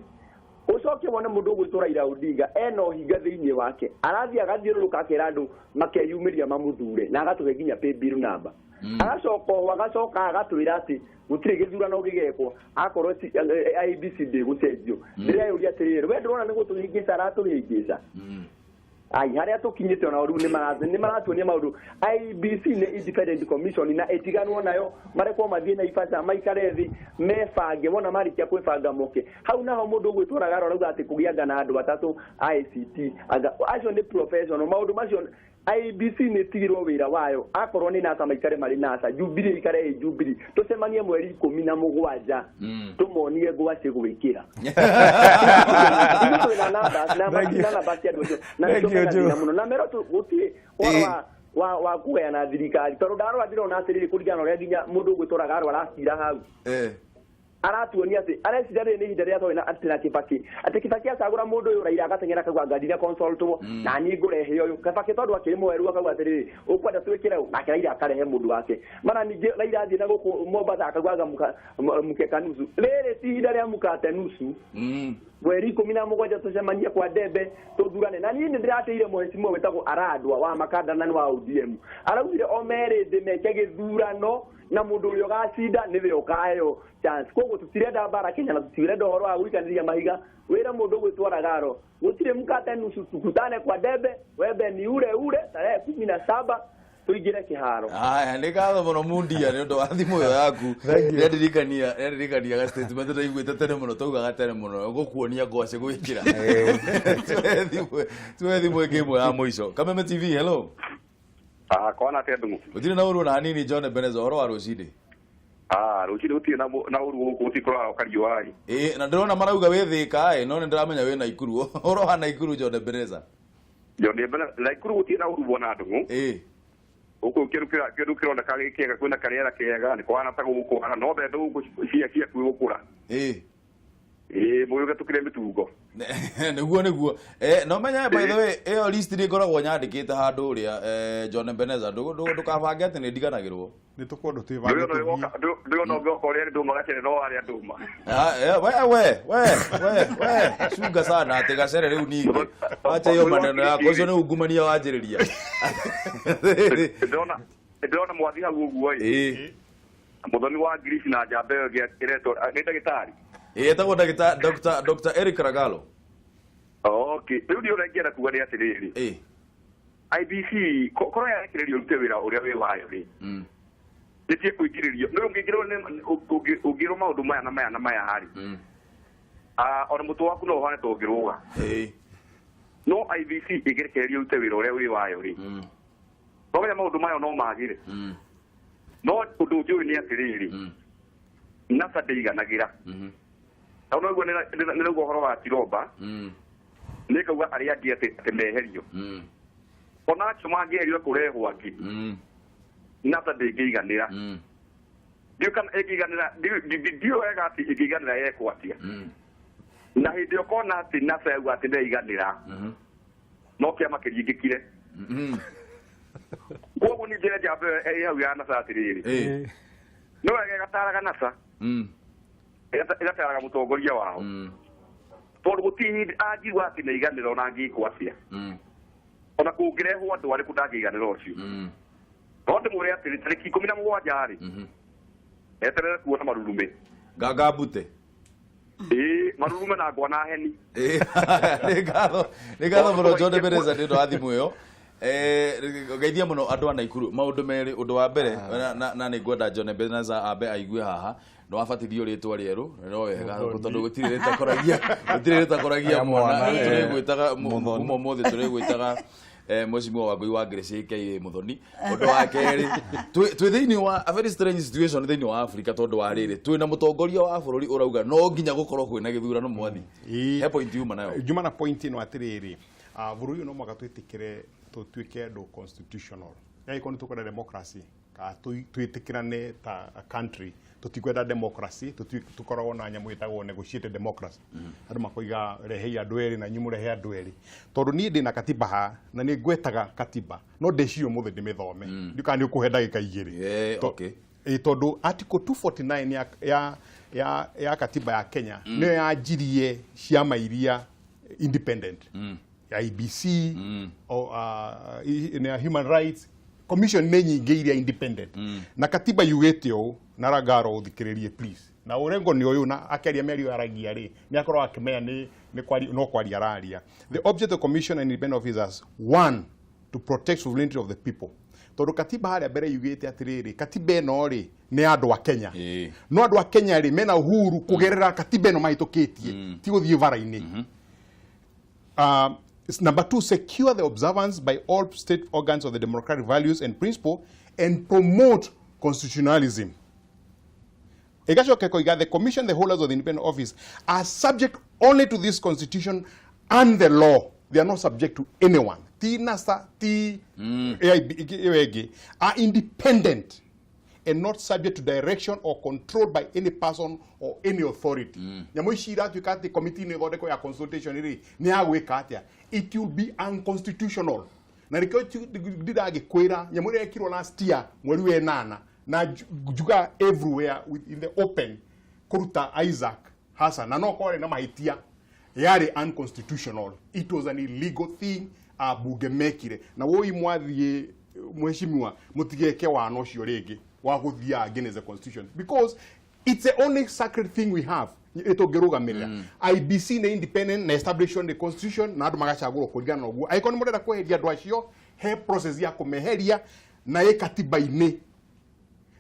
Ũcoke wone mũndũ ũgwĩtwo Raila Odinga ena ũhinga thĩinĩ wake, arathiĩ agathiũrũrũka akera andũ makeyumĩria mamũthure na agatũhe nginya paybill number. Agacoka oho agacoka agatwĩra atĩ gũtirĩ gĩthurano gĩgekwo akorwo IEBC ndĩgũcenjio. Ndĩreyũria atĩrĩrĩ, we ndũrona nĩ gũtũhĩngĩca aratũhĩngĩca? Ai, harĩa tũkinyĩte ona rĩu nĩ maratuonia maũndũ. IEBC nĩ independent commission na ĩtiganwo nayo, marekwo mathiĩ na ibata maikare thĩ mebange, wona marĩkia kwĩbanga moke hau. Naho mũndũ ũgwĩtwo Ragaro arauga atĩ kũgĩanga na andũ atatũ ICT anga acio nĩ professional maũndũ macio. IEBC nĩ ĩtigirwo wĩra wayo, akorwo nĩ NASA maikare marĩ NASA, Jubilee ikare ĩ Jubilee, tũcemanie mweri 17 tũmonie ngwacĩ gwĩkĩra. Twĩna namba na namba cia andũ acio na nĩtũmena mũno na mero gũtirĩ ũhoro wa kũgayana thirikari tondũ ndarora ndĩrona atĩrĩrĩ kũringana na ũrĩa nginya mũndũ ũgwĩtwo Ragaro aracira hau, aratuonia atĩ arecira rĩrĩ nĩ ihinda rĩrĩa twarĩ na atĩ na Kibaki, atĩ Kibaki acagũra mũndũ ũyũ Raila agateng'era akauga anga ndina consultwo na niĩ ngũrehe ũyũ. Kibaki tondũ akĩrĩ mwerũ akauga atĩrĩrĩ ũkwenda twĩkĩre ũũ, nake Raila akarehe mũndũ wake. Mara ningĩ Raila athiĩ na gũkũ Mombasa akauga anga mũkeka nusu. Rĩrĩ ti ihinda rĩa mũkate nusu. Mweri 17 tũcemanie kwa Ndembe tũthurane. Na niĩ nĩ ndĩratĩire mũhecimiwa wĩtagwo Arandwa wa Makanda na nĩ wa ODM. Araugire o merĩ thĩ meke gĩthurano na mũndũ ũrĩa ũgacinda nĩwe ũkaheo chance. Koguo tũtirenda mbara Kenya na tũtirenda ũhoro wa gũikanĩria mahiga. Wĩra mũndũ ũgwĩtwo Ragaro gũtirĩ mkate nusu, tukutane kwa Ndembe, wembe ni ule ule tarehe 17 tũingĩre kĩharo. Haya, nĩ ngatho mũno Mundia nĩ ũndũ wa thimũ ĩyo yaku. Nĩandirikania ga statement ndaiguĩte tene mũno, twaugaga tene mũno gũkuonia ngwacĩ gwĩkĩra. Tuoe thimũ ĩngĩ ĩmwe ya mũico. Kameme TV, hello. Kwana atĩa Ndung'u? Gũtirĩ na ũru ona hanini John Ebenezer, ũhoro wa rũcinĩ? Rũcinĩ gũtirĩ na ũru gũkũ, gũtirĩ kũraroka riũa ĩ. Ĩ, na ndĩrona marauga wĩ Thĩka ĩ, no nĩ ndĩramenya wĩ Naikuru. Ũhoro wa Naikuru John Ebenezer? John Ebenezer, Naikuru gũtirĩ na ũru bwana Ndung'u. Ĩ. Gũkũ kĩndũ kĩroneka gĩ kĩega, kwĩna karĩera kega, nĩ kũhana ta gũkũhana, no mbembe gũkũ cia ciaku gũkũra. Ĩ. Ĩĩ, mũgĩũke tũkĩrĩe mĩtungo. Nĩguo nĩguo. No menye, by the way, ĩyo list nĩ ngoragwo nyandĩkĩte handũ ũrĩa, John Ebenezer, ndũkabange atĩ nĩ ndiganagĩrwo. Nĩ tũkwendwo Ndũĩ twĩbange ona tũthiĩ. Ndũĩ ona ũngĩoka ũrĩa ndũma gacere no warĩa ndũma. Ah, we we we we we, cunga sana atĩ gacere rĩu ningĩ wacha iyo maneno yako, ũcio nĩ ungumania wanjĩrĩria. Ndĩrona mwathi hau ũguo ĩ. Mũthoni wa Ngirici na njamba ĩyo ĩngĩ ĩretwo nĩ ndagĩtarĩ. Ĩĩ, etagwo ndagĩtarĩ Dr. Eric Ragalo. Okay, rĩu niĩ ũrĩa ingĩenda kuga nĩ atĩrĩrĩ. IBC korwo yarekererio ĩrute wĩra ũrĩa wĩ wayo rĩ. Nĩtie kũingĩrĩrio. Nĩ ũngĩingĩrwo nĩ ũngĩrwo maũndũ maya na maya na maya rĩ. Ona mũtwe waku no ũhane ta ũngĩrũga. No IBC ĩngĩrekererio ĩrute wĩra ũrĩa wĩ wayo rĩ. No menya maũndũ mayo no magĩre. No ũndũ njũĩ nĩ atĩrĩrĩ. NASA ndĩiganagĩra. Na ũnaigua nĩraigua ũhoro wa Tiromba. Nĩ kauga arĩa angĩ atĩ meherio. Ona acio mangĩeherio kũrehwo angĩ. NASA ndĩngĩiganĩra. Ndiũĩ kana ĩngĩiganĩra, ndiũĩ wega atĩ ĩngĩiganĩra yekwo atĩa. Na hĩndĩ ĩyo ũkona atĩ NASA yauga atĩ ndĩiganĩra. No kĩama kĩringĩkire. Koguo niĩ njĩre njamba ĩyo ĩ hau ya NASA atĩrĩrĩ. No wega ĩgataraga NASA. Ĩgataraga mũtongoria wao. Tondũ gũtirĩ hĩndĩ angiuga atĩ nĩaiganĩra ona angĩkwo atĩa. Ona kũngĩrehwo andũ arĩkũ ndangĩiganĩra ũcio. No ndĩmwĩre atĩrĩ, tarĩki 17 rĩ, eterere kuona marurume. Nganga mbute. Ĩĩ, marurume na ngwa na heni. Ĩĩ, nĩ ngatho mũno John Ebenezer nĩ ũndũ wa thimũ ĩyo. Ngeithia mũno andũ a Naikuru. Maũndũ merĩ, ũndũ wa mbere, na nĩ ngwenda John Ebenezer ambe aigue haha, nĩ wabatithio rĩtwa rĩerũ, no wega, tondũ gũtirĩ rĩtakoragia mwana. Tũrĩgwĩtaga kuma ũmũthĩ tũrĩgwĩtaga Mheshimiwa Wangũi wa Grace aka Muthoni. Ũndũ wa kerĩ, twĩ thĩinĩ wa a very strange situation thĩinĩ wa Africa, tondũ wa rĩrĩ twĩna mũtongoria wa bũrũri ũrauga no nginya gũkorwo kwĩna gĩthurano mwathi. He point yuma nayo. Njuma na point ĩno atĩrĩrĩ, bũrũri ũyũ no mũhaka twĩtĩkĩre tũtuĩke andũ constitutional. Angĩkorwo nĩ tũkwenda democracy, kana twĩtĩkĩrane ta a country, tũtikwenda democracy, tũkoragwo na nyamũ ĩtagwo negotiated democracy. Andũ makoiga rehei andũ erĩ na inyuĩ mũrehe andũ erĩ. Tondũ niĩ ndĩna katiba haha na nĩ ngwetaga katiba, no ndĩcirie ũmũthĩ ndĩmĩthome. Ndiũĩ kana nĩ ũkũhe ndagĩka igĩrĩ. Tondũ article 249 ya katiba ya Kenya nĩyo yanjirie ciama iria independent. Ya IBC, ya Human Rights Commission nĩ nyingĩ iria independent. Na katiba yugĩte ũũ, na Ragaro ũthikĩrĩrie please. Na Orengo nĩ ũyũ na akĩaria mĩario aragia rĩ, nĩ akorwo akĩmenya nĩ kwaria, no kwaria araria. The object of the commission and independent officers, one, to protect sovereignty of the people. Tondũ katiba harĩa mbere yugĩte atĩrĩrĩ, katiba ĩno rĩ nĩ ya andũ a Kenya. No andũ a Kenya rĩ mena uhuru kũgerera katiba ĩno mahĩtũkĩtie, ti gũthiĩ bara-inĩ. Number two, secure the observance by all state organs of the democratic values and principle and promote constitutionalism. Ĩgacoka ĩkoiga, the commission, the holders of the independent office are subject only to this constitution and the law. They are not subject to anyone. Ti NASA, ti AIB, ĩyo ĩngĩ, are independent and not subject to direction or control by any person or any authority. Nyamũ ici iratuĩka atĩ committee nĩ ĩthondekwo ya consultation rĩ, nĩ ya gwĩka atĩa? It will be unconstitutional. Na nĩkĩo ndĩragĩkwĩra nyamũ ĩrĩa yekirwo last year mweri wa ĩnana na njuga everywhere in the open kũruta Isaac Hassan na no korwo na mahĩtia yarĩ unconstitutional. It was an illegal thing ambunge mekire. Na woi mwathiĩ mheshimiwa mutigeke wana ũcio rĩngĩ wa gũthiaga against the constitution, because it's the only sacred thing we have ĩtũngĩrũgamĩrĩra. IBC nĩ independent na establish on the constitution na andũ magacagũrwo kũringana na ũguo. Angĩkorwo nĩ mũrenda kweheria andũ acio, he process ya kũmeheria na ĩ katiba-inĩ,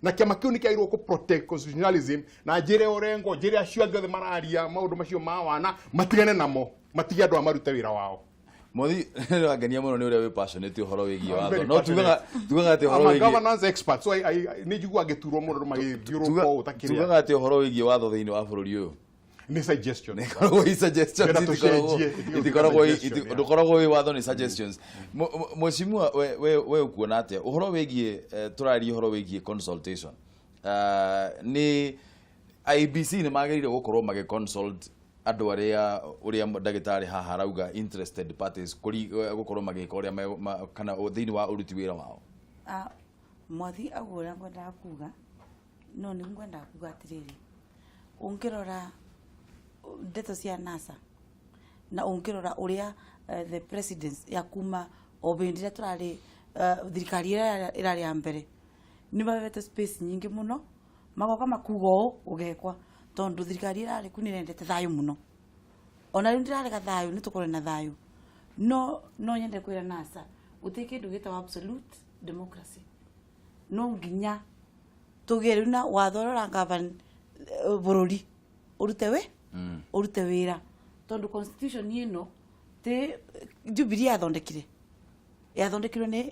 na kĩama kĩu nĩ kĩagĩrĩirwo kũ protect constitutionalism. Na njĩre Orengo, njĩre acio angĩ othe mararia maũndũ macio ma wana matigane namo, matige andũ aya marute wĩra wao. Mwathi, nĩ wangenia mũno nĩ ũrĩa wĩ passionate ũhoro wĩgiĩ I'm watho. very No tugaga atĩ ũhoro I'm a wĩgiĩ governance expert, so nĩ njiguaga ngĩturwo mũno andũ magĩthiũrũrũka ũũ ta kĩrĩa. Tugaga atĩ ũhoro wĩgiĩ watho thĩinĩ wa bũrũri ũyũ nĩ suggestion. Ĩkoragwo i suggestions, Ndĩrenda tũcenjie, itikoragwo suggestion, yeah. Ndũkoragwo wĩ watho, nĩ suggestions. Mheshimiwa, we ũkuona atĩa ũhoro wĩgiĩ, tũraria ũhoro wĩgiĩ consultation, nĩ IEBC nĩ magĩrĩire gũkorwo magĩ consult Andũ arĩa ũrĩa ndagĩtarĩ haha arauga, interested parties, kũri gũkorwo magĩka ũrĩa kana thĩinĩ wa ũruti wĩra wao. Ah, mwathi aguo ũrĩa ngwendaga kuga, no nĩ ngwendaga kuga atĩrĩrĩ, ũngĩrora ndeto cia NASA na ũngĩrora ũrĩa the presidents ya kuma o hĩndĩ ĩrĩa tũrarĩ thirikari ĩrĩa ĩrarĩ ya mbere, nĩ mabete space nyingĩ mũno, magoka makuga ũũ ũgekwa, tondũ thirikari ĩrarĩ ku nĩ ĩrendete thayũ mũno. Ona rĩu ndĩrarega thayũ, nĩ tũkorwo na thayũ, no nyende kwĩra NASA gũtirĩ kĩndũ gĩtagwo absolute democracy. No nginya tũgĩe rĩu na watho ũrĩa ũragovern bũrũri ũrute wĩra, tondũ constitution ĩno ti Jubilee yathondekire, yathondekirwo nĩ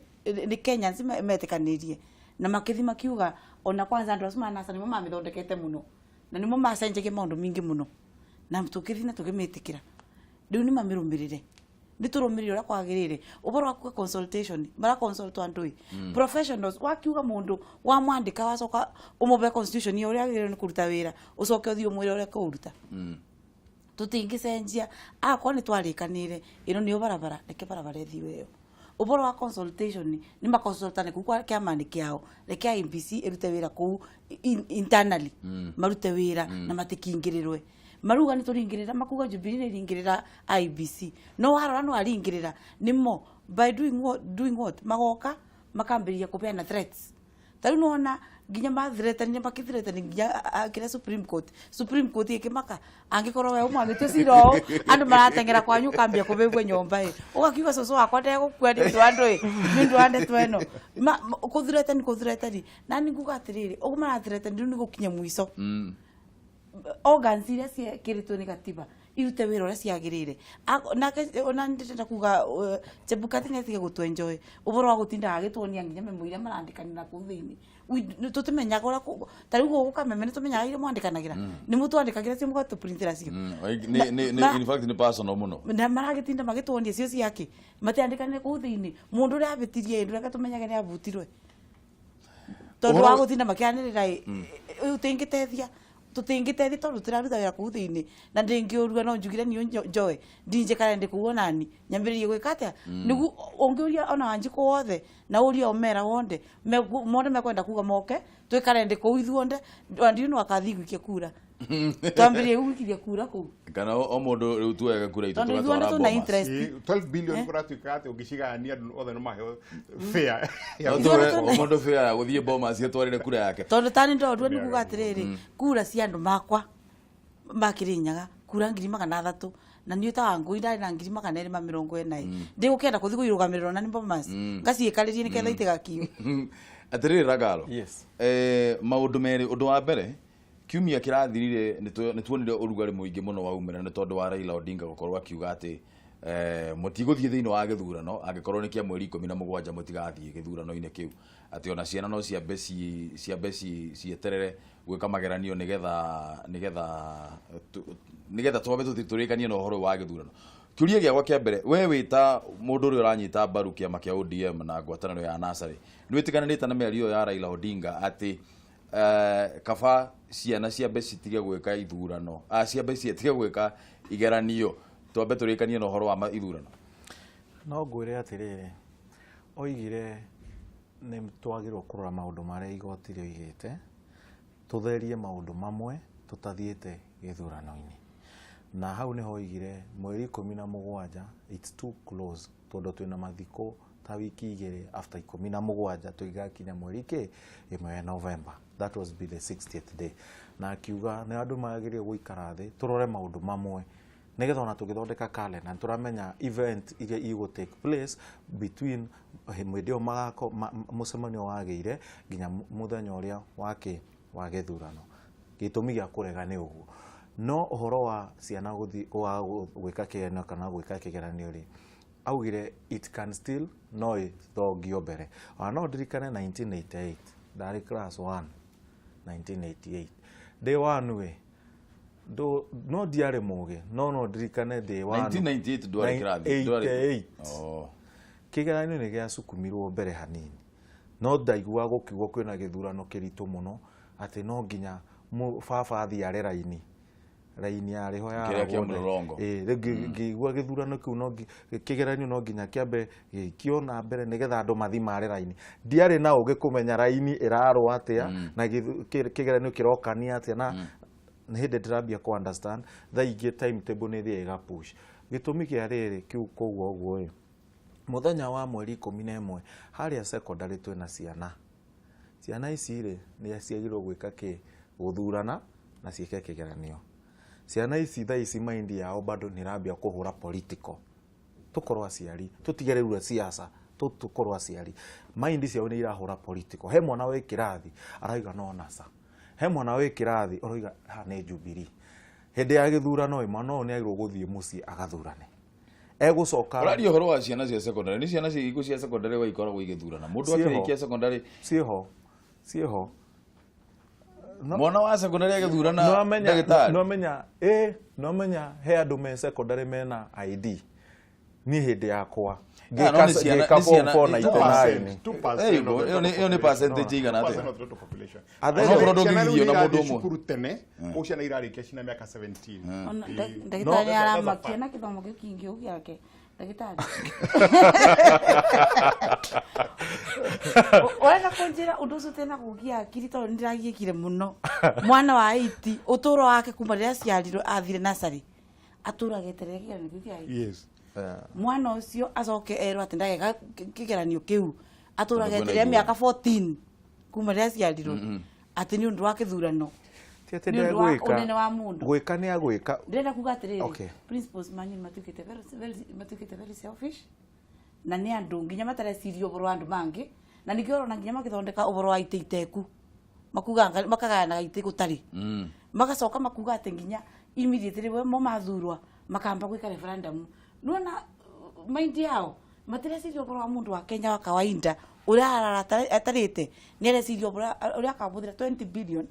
Kenyans metĩkanĩrie na makĩthi makiuga. Ona kwanza andũ acio ma NASA nĩmo mamĩthondekete mũno na nĩmo macenjagia maũndũ maingĩ mũno, na tũkĩthi na tũkĩmĩtĩkĩra. Rĩu nĩ mamĩrũmĩrĩre, nĩ tũrũmĩrĩre ũrĩa kwagĩrĩire. Ũhoro wa kuga consultation, mara consult andũ ĩ professionals, wakiuga mũndũ wamwandĩka, wacoka ũmũbe constitution ĩyo ũrĩa agĩrĩirwo nĩ kũruta wĩra, ũcoke ũthiĩ ũmwĩre ũrĩa kũũruta. Tũtingĩcenjia akorwo nĩ twarĩkanĩire ĩno nĩyo barabara, reke barabara ĩthiĩ ĩyo. Ũhoro wa consultation, nĩ maconsultane kũu kwa kĩama-inĩ kĩao, reke IEBC ĩrute wĩra kũu internally, marute wĩra na matikingĩrĩrwe. Maruga nĩ tũringĩrĩra, makuga Jubilee nĩ ĩringĩrĩra IEBC, no warora no aringĩrĩra nĩmo by doing what magoka makambĩrĩria kũbeana threats. Ta rĩu nĩwona nginya mathreatenire, makĩthreaten nginya kĩrĩa Supreme Court ĩkĩmaka, angĩkorwo we ũmwagĩtio cira ũũ, andũ marateng'era kwanyu, ũkambia kũbĩbua nyũmba ĩ, ũgakiuga cũcũ wakwa ndegũkua nĩ ũndũ wa andũ ĩ, nĩ ũndũ wa ndeto ĩno. Kũthreaten, kũthreaten, na nĩ nguga atĩrĩrĩ, ũguo marathreaten rĩu nĩ gũkinya mũico. Organs iria ciĩkĩrĩtwo nĩ gatiba irute wĩra ũrĩa ciagĩrĩire. Nake ona ndĩrenda kuga Chebukati nĩ atige gũtũ-enjoy ũhoro wa gũtinda agĩtuonia nginya memo iria marandĩkanĩra kũu thĩinĩ. Tũtimenyaga ũrĩa ta rĩu gũkũ Kameme nĩ tũmenyaga iria mwandĩkanagĩra, nĩ mũtwandĩkagĩra cio, mũgatũprintĩra cio. In fact nĩ personal mũno. Na maragĩtinda magĩtuonia cio ciake matiandĩkanĩre kũu thĩinĩ. Mũndũ ũrĩa abĩtirie ĩ, reke tũmenyage nĩ abutirwe, tondũ wa gũtinda makĩanĩrĩra ĩ, ũtingĩtethia, tũtingĩtethia, tondũ tũraruta wĩra kũu thĩinĩ. Na ndĩngĩũrua no njugire niĩ njoe ndinjĩkare ndĩ kũu, onani nyambĩrĩrie gwĩka atĩa nĩguo ũngĩũria ona Wanjikũ wothe na ũrie Omera wonde monde mekwenda kuga moke twĩkare ndĩ kũu ithuonde, Wandiru no akathi gũikia kura, twambĩrĩrie gũikiria kura kũu. Kana o mũndũ rĩu tuoyaga kura itũ tondũ ithuothe tũgatwara tũna Bomas. interest. 12 billion kũratuĩka atĩ ũngĩcigayania andũ othe no maheo fair. No tuhe o mũndũ fair ya gũthiĩ Bomas atwarĩre kura yake. Tondũ tani ndorua nĩ kuga atĩrĩrĩ, kura cia andũ makwa ma Kĩrĩnyaga, kura 300,000, na niĩ ta Wangũi ndarĩ na 240,000 ĩ, ndĩgũkĩenda kũthiĩ kũirũgamĩrĩrwo na nĩ Bomas ngaciĩkarĩrie nĩgetha itigakiu. Atĩrĩrĩ Ragalo. Yes. Maũndũ merĩ. Ũndũ wa mbere, kiumia kĩrathirire nĩ tuonire ũrugarĩ mũingĩ mũno waumĩra nĩ tondũ wa Raila Odinga gũkorwo akiuga atĩ mũtigũthiĩ thĩinĩ wa gĩthurano angĩkorwo nĩ kĩa mweri 17, mũtigathiĩ gĩthurano-inĩ kĩu, atĩ ona ciana no ciambe cieterere gwĩka mageranio nĩgetha twambe tũthiĩ tũrĩkanie na ũhoro ũyũ wa gĩthurano. Kĩũria gĩakwa kĩa mbere, we wĩ ta mũndũ ũrĩa ũranyita mbaru kĩama kĩa ODM na ngwatanĩro ya NASA rĩ, nĩ wĩtĩkanĩrĩte na mĩario ĩyo ya Raila Odinga atĩ kaba ciana ciambe citige gwĩka ithurano, ciambe citige gwĩka igeranio, twambe tũrĩkanie na ũhoro wa ithurano? No ngwĩre atĩrĩrĩ, oigire nĩ twagĩrĩirwo kũrora maũndũ marĩa igoti rĩoigĩte, tũtherie maũndũ mamwe tũtathiĩte gĩthurano-inĩ, na hau nĩho oigire mweri 17 it's too close, tondũ twĩna mathikũ ta wiki 2 after 17 tũgĩgakinya mweri kĩ 1 ya November. That was be the 60th day. Na akiuga nĩ andũ magĩrĩire gũikara thĩ tũrore maũndũ mamwe nĩgetha ona tũgĩthondeka calendar nĩ tũramenya event iria igũ take place between hĩndĩ ĩyo mũcemanio wagĩire nginya mũthenya ũrĩa wakĩ wa gĩthurano. Gĩtũmi gĩa kũrega nĩ ũguo. No ũhoro wa ciana gũthiĩ wa gwĩka kĩgeranio kana gwĩka kĩgeranio rĩ, augire it can still no ĩthongio mbere. Ona no ndirikane 1988 ndarĩ class 1, 1988 ndĩ one ĩ, no ndiarĩ mũgĩ, no ndirikane ndĩ one. 1998 ndwarĩ kĩrathi? 88. Oh. Kĩgeranio nĩ gĩacukumirwo mbere hanini, no ndaiguaga gũkiugwo kwĩna gĩthurano kĩritũ mũno atĩ no nginya baba athiĩ are raini. Raini yarĩ ho ya Kĩrĩa kĩa mũrũrongo. Rĩu ngĩigua gĩthurano kĩu no kĩgeranio no nginya kĩambe gĩikio na mbere nĩgetha andũ mathi mare raini. Ndiarĩ na ũgĩ kũmenya raini ĩrarwo atĩa na kĩgeranio kĩrokania atĩa na nĩ hĩndĩ ndĩrambia kũ understand thaa ingĩ timetable nĩ ĩthiaga ĩga push. Gĩtũmi kĩa rĩrĩ kĩu koguo ũguo ĩ mũthenya wa mweri 11 harĩa secondary twĩna ciana. Ciana ici rĩ nĩ ciagĩrĩirwo gwĩka kĩ gũthurana na ciĩke kĩgeranio. Ciana ici thaa ici mind yao bado nĩ ĩrambia kũhũra political. Tũkorwo aciari tũtige rĩu siasa tũkorwo aciari mind ciao nĩ irahũra political. He mwana wĩ kĩrathi arauga no NASA, he mwana wĩ kĩrathi ũroiga ha nĩ Jubilee. Hĩndĩ ya gĩthurano ĩ mwana ũyũ nĩ agĩrĩirwo gũthiĩ mũciĩ agathurane. Egũcoka Ũraria ũhoro wa ciana cia secondary, nĩ ciana cia cia secondary wa ikoragwo igĩthurana. Mũndũ akĩrĩkia secondary ciĩho ciĩho mwana wa secondary agĩthurana ndagĩtarĩ. Nomenya he andũ me secondary mena ID. Niĩ hĩndĩ yakwa ngĩka form 4 99. 2%. Ĩyo nĩ percentage igana atĩa? Onokorwo ndũngĩgirio na mũndũ ũmwe. Cukuru tene, koguo ciana irarĩkia cina mĩaka 17. Ndagĩtarĩ aramakia na gĩthomo kĩu kĩingĩ ũguo gĩake. Ndagĩtarĩ. Ũrenda kũnjĩra ũndũ ũcio tena gũkia hakiri tondũ nĩndĩragiĩkire mũno. Mwana wa 8 ũtũro wake kuma rĩrĩa aciarirwo athire nursery atũraga etereire kĩgeranio kĩu kĩa 8. Yes. Mwana ũcio acoke erwo atĩ ndageka kĩgeranio kĩu atũraga etereire mĩaka 14 kuma rĩrĩa aciarirwo atĩ nĩ ũndũ wa kĩthurano. Ti atĩ ndegwĩka. Ũnene wa mũndũ. Gwĩka nĩ agwĩka. Ndĩrenda kuga atĩrĩrĩ, principals manyu matuĩkĩte very selfish na nĩ andũ nginya matareciria ũhoro wa andũ mangĩ na nĩkĩo ũrona nginya magĩthondeka ũhoro wa itĩ iteku makuga makagayanaga itĩ gũtarĩ magacoka makuga atĩ nginya immediately mo mathurwa makamba gwĩka referendum. Nĩwona mind yao matireciria ũhoro wa mũndũ wa Kenya wa kawaida ũrĩa arara atarĩte nĩ areciria ũhoro ũrĩa akahũthĩra 20 billion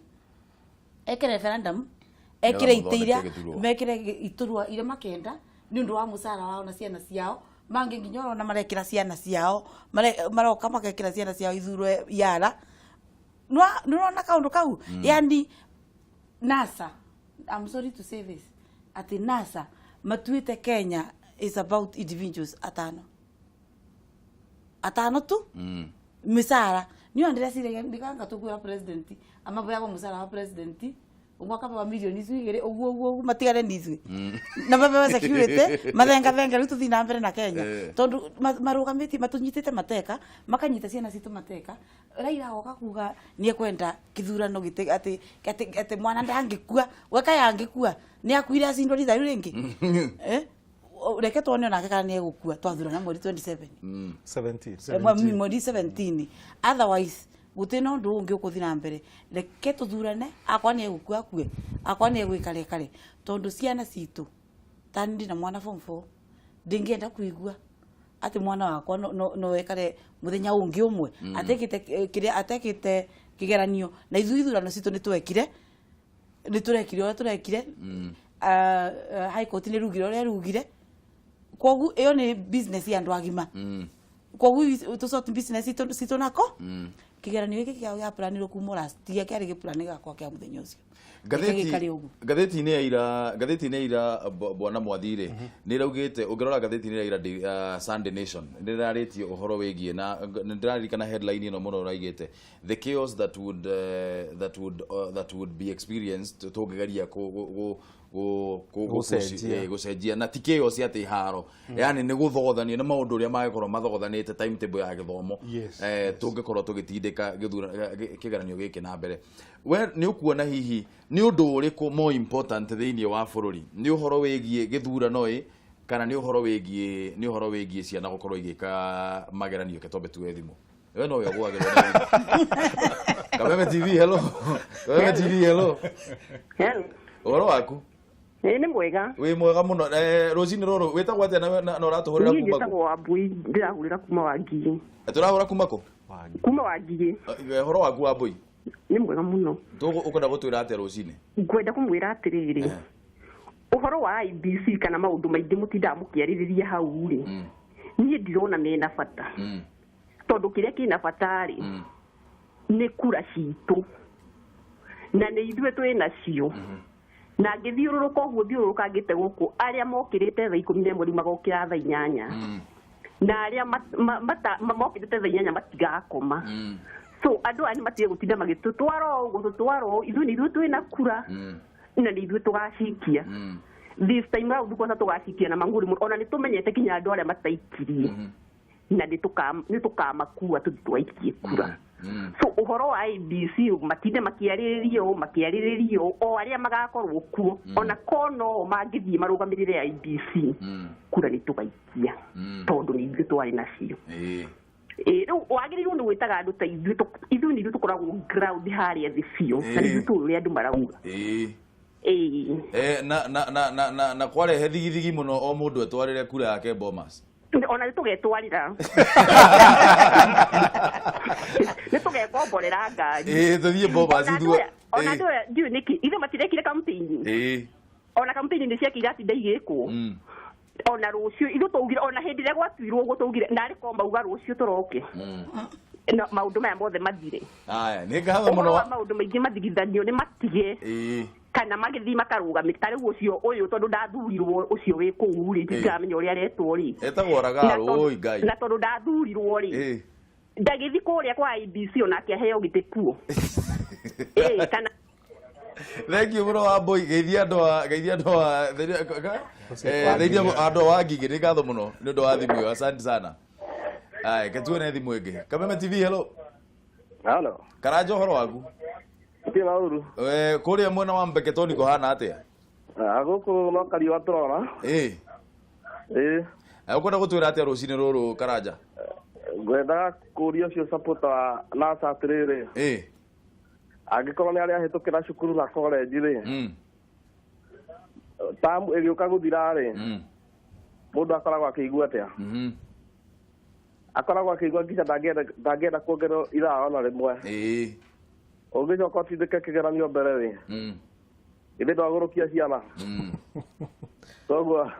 ekĩre referendum ekĩre itĩ iria mekĩre iturwa iria makenda nĩ ũndũ wa mũcara wao na ciana ciao mangĩ nginya ũrona marekĩra ciana ciao maroka magekĩra ciana ciao ithurwo yara. Nĩũrona kaũndũ kau? Yani NASA, I'm sorry to say this, atĩ NASA matuĩte Kenya is about individuals atano atano tu mĩcara. Niĩ ndĩreciragia ndikanga tũkwĩra president amabeagwo mũcara wa president ũmwe akabewa milioni icio igĩrĩ ũguo ũguo matigane na ithuĩ na mabewe security mathenga thenga rĩu tũthiĩ na mbere na Kenya tondũ marũgamĩtie matũnyitĩte mateka makanyita ciana citũ mateka. Raila agoka kuga nĩ ekwenda kĩthurano gĩte atĩ atĩ mwana ndangĩkua we kaĩ angĩkua nĩ akuire acindwo ritha rĩu rĩngĩ. Reke tuone onake kana nĩ egũkua twathurana mweri 27 17 mweri 17. Otherwise gũtirĩ na ũndũ ũngĩ ũkũthiĩ na mbere. Reke tũthurane akwa nĩ egũkua akue akwa nĩ egwĩka rekare tondũ ciana citũ ta niĩ ndĩna mwana form 4 ndingĩenda kũigua atĩ mwana wakwa no ekare mũthenya ũngĩ ũmwe atekĩte kĩrĩa atekĩte kĩgeranio na ithuĩ ithurano citũ nĩ twekire nĩ tũrekire ũrĩa tũrekire. High Court nĩ rugire ũrĩa rugire koguo ĩyo nĩ business ya andũ agima koguo tũsort business citũ nako kĩgeranio gĩkĩ kĩao gĩaplanirwo kuma last year kĩarĩ gĩplani gĩakwa kĩa mũthenya ũcio. Ngathĩti-inĩ ya ira ngathĩti-inĩ ya ira bwana Mwathire nĩ ĩraugĩte ũngĩrora ngathĩti-inĩ ya ira Sunday Nation nĩ ĩrarĩtie ũhoro wĩgiĩ na nĩ ndĩraririkana headline ĩno mũno ĩraugĩte the chaos that would that would be experienced tũngĩgeria gũcenjia na ti chaos atĩ haro yani nĩ gũthogothania nĩ maũndũ ũrĩa magĩkorwo mathogothanĩte timetable ya gĩthomo tũngĩkorwo tũgĩtindĩka kĩgeranio gĩkĩ na mbere. We nĩ ũkuona hihi nĩ ũndũ ũrĩkũ more important thĩinĩ wa bũrũri nĩ ũhoro wĩgiĩ gĩthurano ĩ kana nĩ ũhoro wĩgiĩ nĩ ũhoro wĩgiĩ ciana gũkorwo igĩka mageranio ke tombe tuwe thimũ we no we ũgwagĩrwo. Kameme TV hello. Kameme TV hello. Hello. Ũhoro waku? Nĩ mwega. Wĩ mwega mũno. Rũcinĩ rũrũ wĩtagwo atĩa na ũratũhũrĩra kuma kũ? Njĩtagwo Wambui, ndĩrahũrĩra kuma Wangigĩ. Tũrahũra kuma kũ? Kuma Wangigĩ. Ũhoro waku Wambui? Nĩ mwega mũno. Ũkwenda gũtwĩra atĩa rũcinĩ? Ngwenda kũmwĩra atĩrĩrĩ, ũhoro wa IEBC kana maũndũ maingĩ mũtindaga mũkĩarĩrĩria hau rĩ, niĩ ndirona mena bata. Tondũ kĩrĩa kĩna bata rĩ, nĩ kura citũ. Na nĩ ithuĩ twĩ nacio. Na ngĩthiũrũrũka ũguo thiũrũrũkangĩte gũkũ arĩa mokĩrĩte thaa 11 rĩu magokĩra thaa 8 na arĩa mokĩrĩte thaa 8 matigakoma. So andũ aya nĩ matige gũtinda magĩtũtwara ũguo tũtwara ũũ, ithuĩ nĩ ithuĩ twĩna kura na nĩ ithuĩ tũgacikia. This time round kwanza tũgacikia na mang'ũrĩ mũno, ona nĩ tũmenyete kinya andũ arĩa mataikirie na nĩ tũkamakua tũthiĩ tũgaikie kura. So ũhoro wa IEBC matinde makĩarĩrĩrio makĩarĩrĩrio o arĩa magakorwo kuo, ona kono mangĩthiĩ marũgamĩrĩre IEBC kura nĩ tũgaikia tondũ nĩ ithuĩ twarĩ nacio. Rĩu wagĩrĩirwo nĩ gwĩtaga andũ ta ithuĩ, ithuĩ nĩ ithuĩ tũkoragwo ground harĩa thĩ biũ na nĩ ithuĩ tũĩ ũrĩa andũ marauga. Na kwarehe thigithigi mũno o mũndũ etwarĩre kura yake Bomas. Ona nĩ tũgetwarĩra. Nĩ tũgekomborera ngari. Tũthiĩ Bomas ithuĩ. Ona andũ aya ndiũĩ nĩkĩ ithuĩ matirekire campaign. Ona campaign nĩ ciake iratinda igĩkwo. Ona rũciũ ithuĩ twaugire, ona hĩndĩ ĩrĩa gwatuirwo ũguo twaugire narĩ ko mauga rũciũ tũroke. Na maũndũ maya mothe mathire. Aya, nĩ ngatho mũno. Maũndũ maingĩ mathigithanio nĩ matige. Kana magĩthiĩ makarũgamĩte ta rĩu ũcio ũyũ tondũ ndathurirwo ũcio wĩ kũu rĩ, ndingamenya ũrĩa aretwo rĩ. Etagwo Ragaro, oi Ngai. Na tondũ ndathurirwo rĩ, ndagĩthiĩ kũrĩa kwa IEBC onake aheo gĩtĩ kuo. Kana Thank you mũno Wambũi, geithia andũ a geithia andũ a geithia andũ a Wangigĩ, nĩ ngatho mũno nĩ ũndũ wa thimũ ĩyo, asante sana. Aya, ke tuone thimũ ĩngĩ. Kameme TV, hello. Hello. Karanja ũhoro waku? Gũtirĩ na ũru. Kũrĩa mwena wa Mpeketoni kũhana atĩa? Gũkũ no kariũa tũrora. Ũkwenda gũtwĩra atĩa rũcinĩ rũrũ Karanja? Ngwendaga kũũria ũcio supporter wa NASA atĩrĩrĩ. Angĩkorwo nĩ arĩa ahĩtũkĩra cukuru na college rĩ, tamu ĩgĩũka gũthira rĩ, mũndũ akoragwo akĩigua atĩa? Akoragwo akĩigua nginya ndangĩenda kuongererwo ithaa ona rĩmwe. Ũngĩcoka ũtindĩke kĩgeranio mbere rĩ, githĩ ndwagũrũkia ciana? Koguo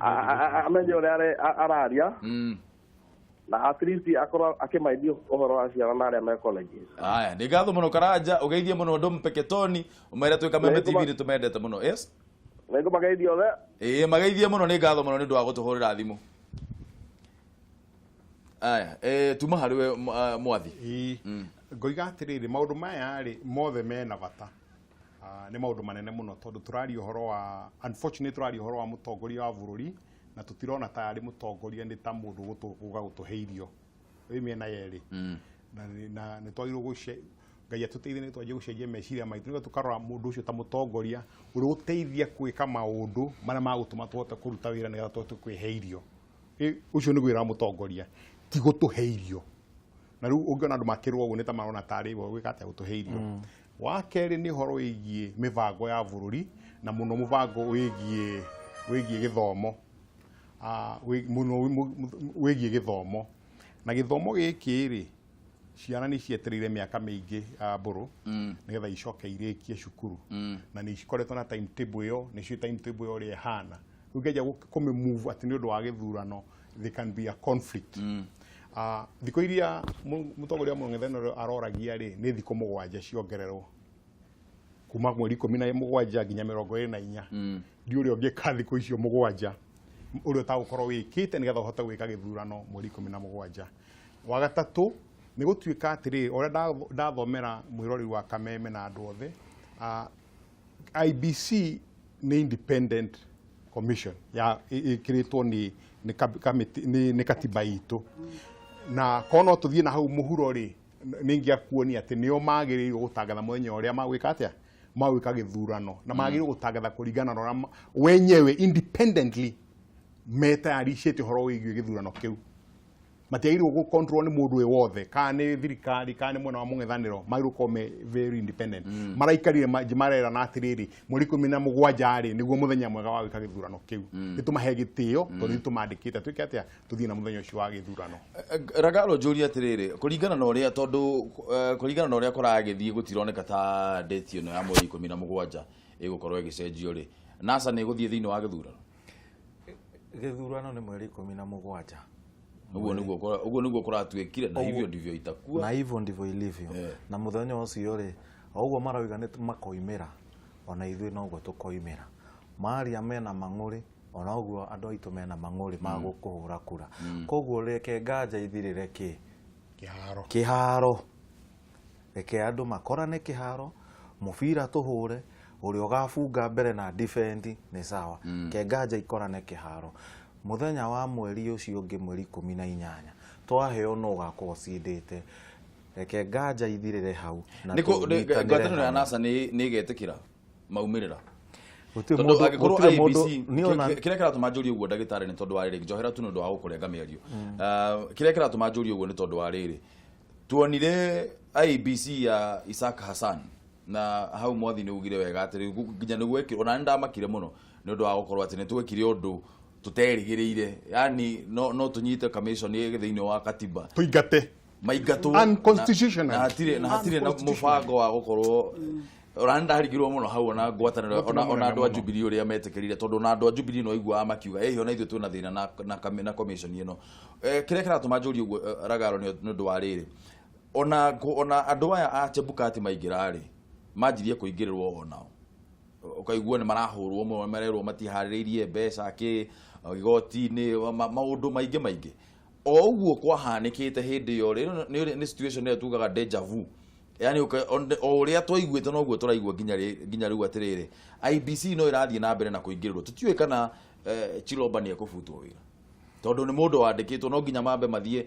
amenye ũrĩa araria na at least akorwo akĩmaithio ũhoro wa ciana na arĩa me college. Aya, nĩ ngatho mũno Karanja, ũgeithie mũno andũ Mpeketoni, ũmere twĩ Kameme TV nĩ tũmendete mũno. Yes? Nĩngũmageithia othe. Mageithie mũno, nĩ ngatho mũno nĩ ũndũ wa gũtũhũrĩra thimũ. Aya, tuma harĩ we Mwathi. Ngoiga atĩrĩrĩ, maũndũ maya rĩ mothe mena bata. Nĩ maũndũ manene mũno tondũ tũraria ũhoro wa unfortunately tũraria ũhoro wa mũtongoria wa bũrũri na tũtirona ta arĩ mũtongoria, nĩ ta mũndũ gũka gũtũhe irio ĩ mĩena yerĩ. Na nĩ twagĩrĩirwo Ngai atũteithie nĩ twanjie gũcenjia meciria maitũ nĩgetha tũkarora mũndũ ũcio ta mũtongoria ũrĩa ũteithia gwĩka maũndũ marĩa magũtũma tũhote kũruta wĩra nĩgetha tũhote kwĩhe irio. Ũcio nĩguo wĩra wa mũtongoria, ti gũtũhe irio. Na rĩu ũngĩona andũ makĩrwo ũguo nĩ ta marona tarĩ we gwĩka atĩa gũtũhe irio. Wa kerĩ nĩ ũhoro wĩgiĩ mĩbango ya bũrũri na mũno mũbango wĩgiĩ gĩthomo. Mũno wĩgiĩ gĩthomo. Na gĩthomo gĩkĩ rĩ, ciana nĩ cietereire mĩaka mĩingĩ mbũrũ nĩgetha icoke irĩkie cukuru. Na nĩ cikoretwo na timetable ĩyo, nĩcio timetable ĩyo ũrĩa ĩhana. Rĩu ũngĩanjia kũmĩmove atĩ nĩ ũndũ wa gĩthurano, there can be a conflict. Thikũ iria mũtongoria wa mũng'ethanĩro aroragia rĩ, nĩ thikũ 7 ciongererwo kuma mweri 17 nginya 24. Ndi ũrĩa ũngĩka thikũ icio 7 ũrĩa ũtagũkorwo wĩkĩte nĩgetha ũhote gwĩka gĩthurano mweri 17. Wa gatatũ nĩ gũtuĩka atĩrĩrĩ, ũrĩa ndathomera mwĩroreri wa Kameme na andũ othe, IEBC nĩ independent commission ya ĩkĩrĩtwo nĩ katiba itũ. Na kono tũthiĩ na hau mũhuro rĩ, nĩ ingĩakuonia atĩ nĩo magĩrĩirwo gũtangatha mũthenya ũrĩa magwĩka atĩa, magwĩka gĩthurano, na magĩrĩirwo gũtangatha kũringana na ũrĩa wenyewe independently metayaricĩte ũhoro wĩgiĩ gĩthurano kĩu. Matiagĩrĩirwo gũ control nĩ mũndũ wĩ wothe, kana nĩ thirikari, kana nĩ mwena wa mũng'ethanĩro, magĩrĩirwo gũkorwo me very independent. Maraikarire marerana atĩrĩrĩ, mweri 17 rĩ, nĩguo mũthenya mwega wa gwĩka gĩthurano kĩu. Nĩ tũmahe gĩtĩo, tondũ nĩ tũmandĩkĩte twĩke atĩa, tũthiĩ na mũthenya ũcio wa gĩthurano. Ragalo, njũrie atĩrĩrĩ, kũringana na ũrĩa tondũ kũringana na ũrĩa kũragĩthiĩ gũtironeka ta date ĩno ya mweri 17 ĩgũkorwo ĩgĩcenjio rĩ, NASA nĩ ĩgũthiĩ thĩinĩ wa gĩthurano? Gĩthurano nĩ mweri 17. Ũguo nĩguo kũratuĩkire, na hivyo ndivyo itakuwa, na hivyo ndivyo ilivyo. Na mũthenya ũcio rĩ, o ũguo marauga nĩ makoimĩra. Ona ithuĩ noguo tũkoimĩra. Maria mena mang'ũrĩ, ona ũguo andũ aitũ mena mang'ũrĩ ma gũkũhũra kura. Koguo reke nganja ithirĩre kĩ? Kĩharo. Kĩharo. Reke andũ makorane kĩharo, mũbira tũhũre, ũrĩa ũgabunga mbere na defend nĩ sawa. Ke nganja ikorane kĩharo. Mũthenya wa mweri ũcio ũngĩ, mweri 18, twaheo no ũgakorwo ũcindĩte. Reke nganja ithirĩre hau na tũnyitanĩre Ngwatanĩro ya hamwe. NASA nĩ ĩgetĩkĩra maumĩrĩra? Gũtirĩ Tondũ mũndũ, angĩkorwo gũtirĩ mũndũ, IEBC niĩ ona kĩrĩa kĩratũma njũrie ũguo, ndagĩtarĩ, nĩ tondũ wa rĩrĩ, njohera tu nĩ ũndũ wa gũkũrenga mĩario. Kĩrĩa kĩratũma njũrie ũguo nĩ tondũ wa rĩrĩ, tuonire IEBC ya Isaac Hassan, na hau mwathi nĩ ugire wega atĩ rĩu nginya nĩ gwekirwo, ona nĩ ndamakire mũno nĩ ũndũ wa gũkorwo atĩ nĩ twekire ũndũ tũterĩgĩrĩire, yani no tũnyite commission thĩinĩ wa katiba Tũingate. Maingatwo Unconstitutional. na hatirĩ na mũbango wa gũkorwo ona ndarigirwo mũno hau, ona ngwatanĩro ona andũ a Jubilee ũrĩa metĩkĩrire, tondũ ona andũ a Jubilee no aiguaga makiuga ĩĩ, ona ithuĩ twĩna thĩna na commission ĩno. Kĩrĩa kĩratũma njũrie ũguo, Ragaro, nĩ ũndũ wa rĩrĩ, ona andũ aya a Chebukati maingĩra rĩ, manjirie kũingĩrĩrwo onao, ũkaigua nĩ marahũrwo mũno, marerwo matiharĩrĩirie mbeca kĩ igoti-inĩ, maũndũ maingĩ maingĩ o ũguo kwahanĩkĩte hĩndĩ ĩyo rĩ. Nĩ situation ĩyo tugaga deja vu, yani o ũrĩa twaiguĩte noguo tũraigua nginya rĩu atĩrĩrĩ, IEBC no ĩrathiĩ na mbere na kũingĩrĩrwo. Tũtiũĩ kana Chilomba nĩ ekũbutwo wĩra, tondũ nĩ mũndũ wandĩkĩtwo no nginya mambe mathiĩ.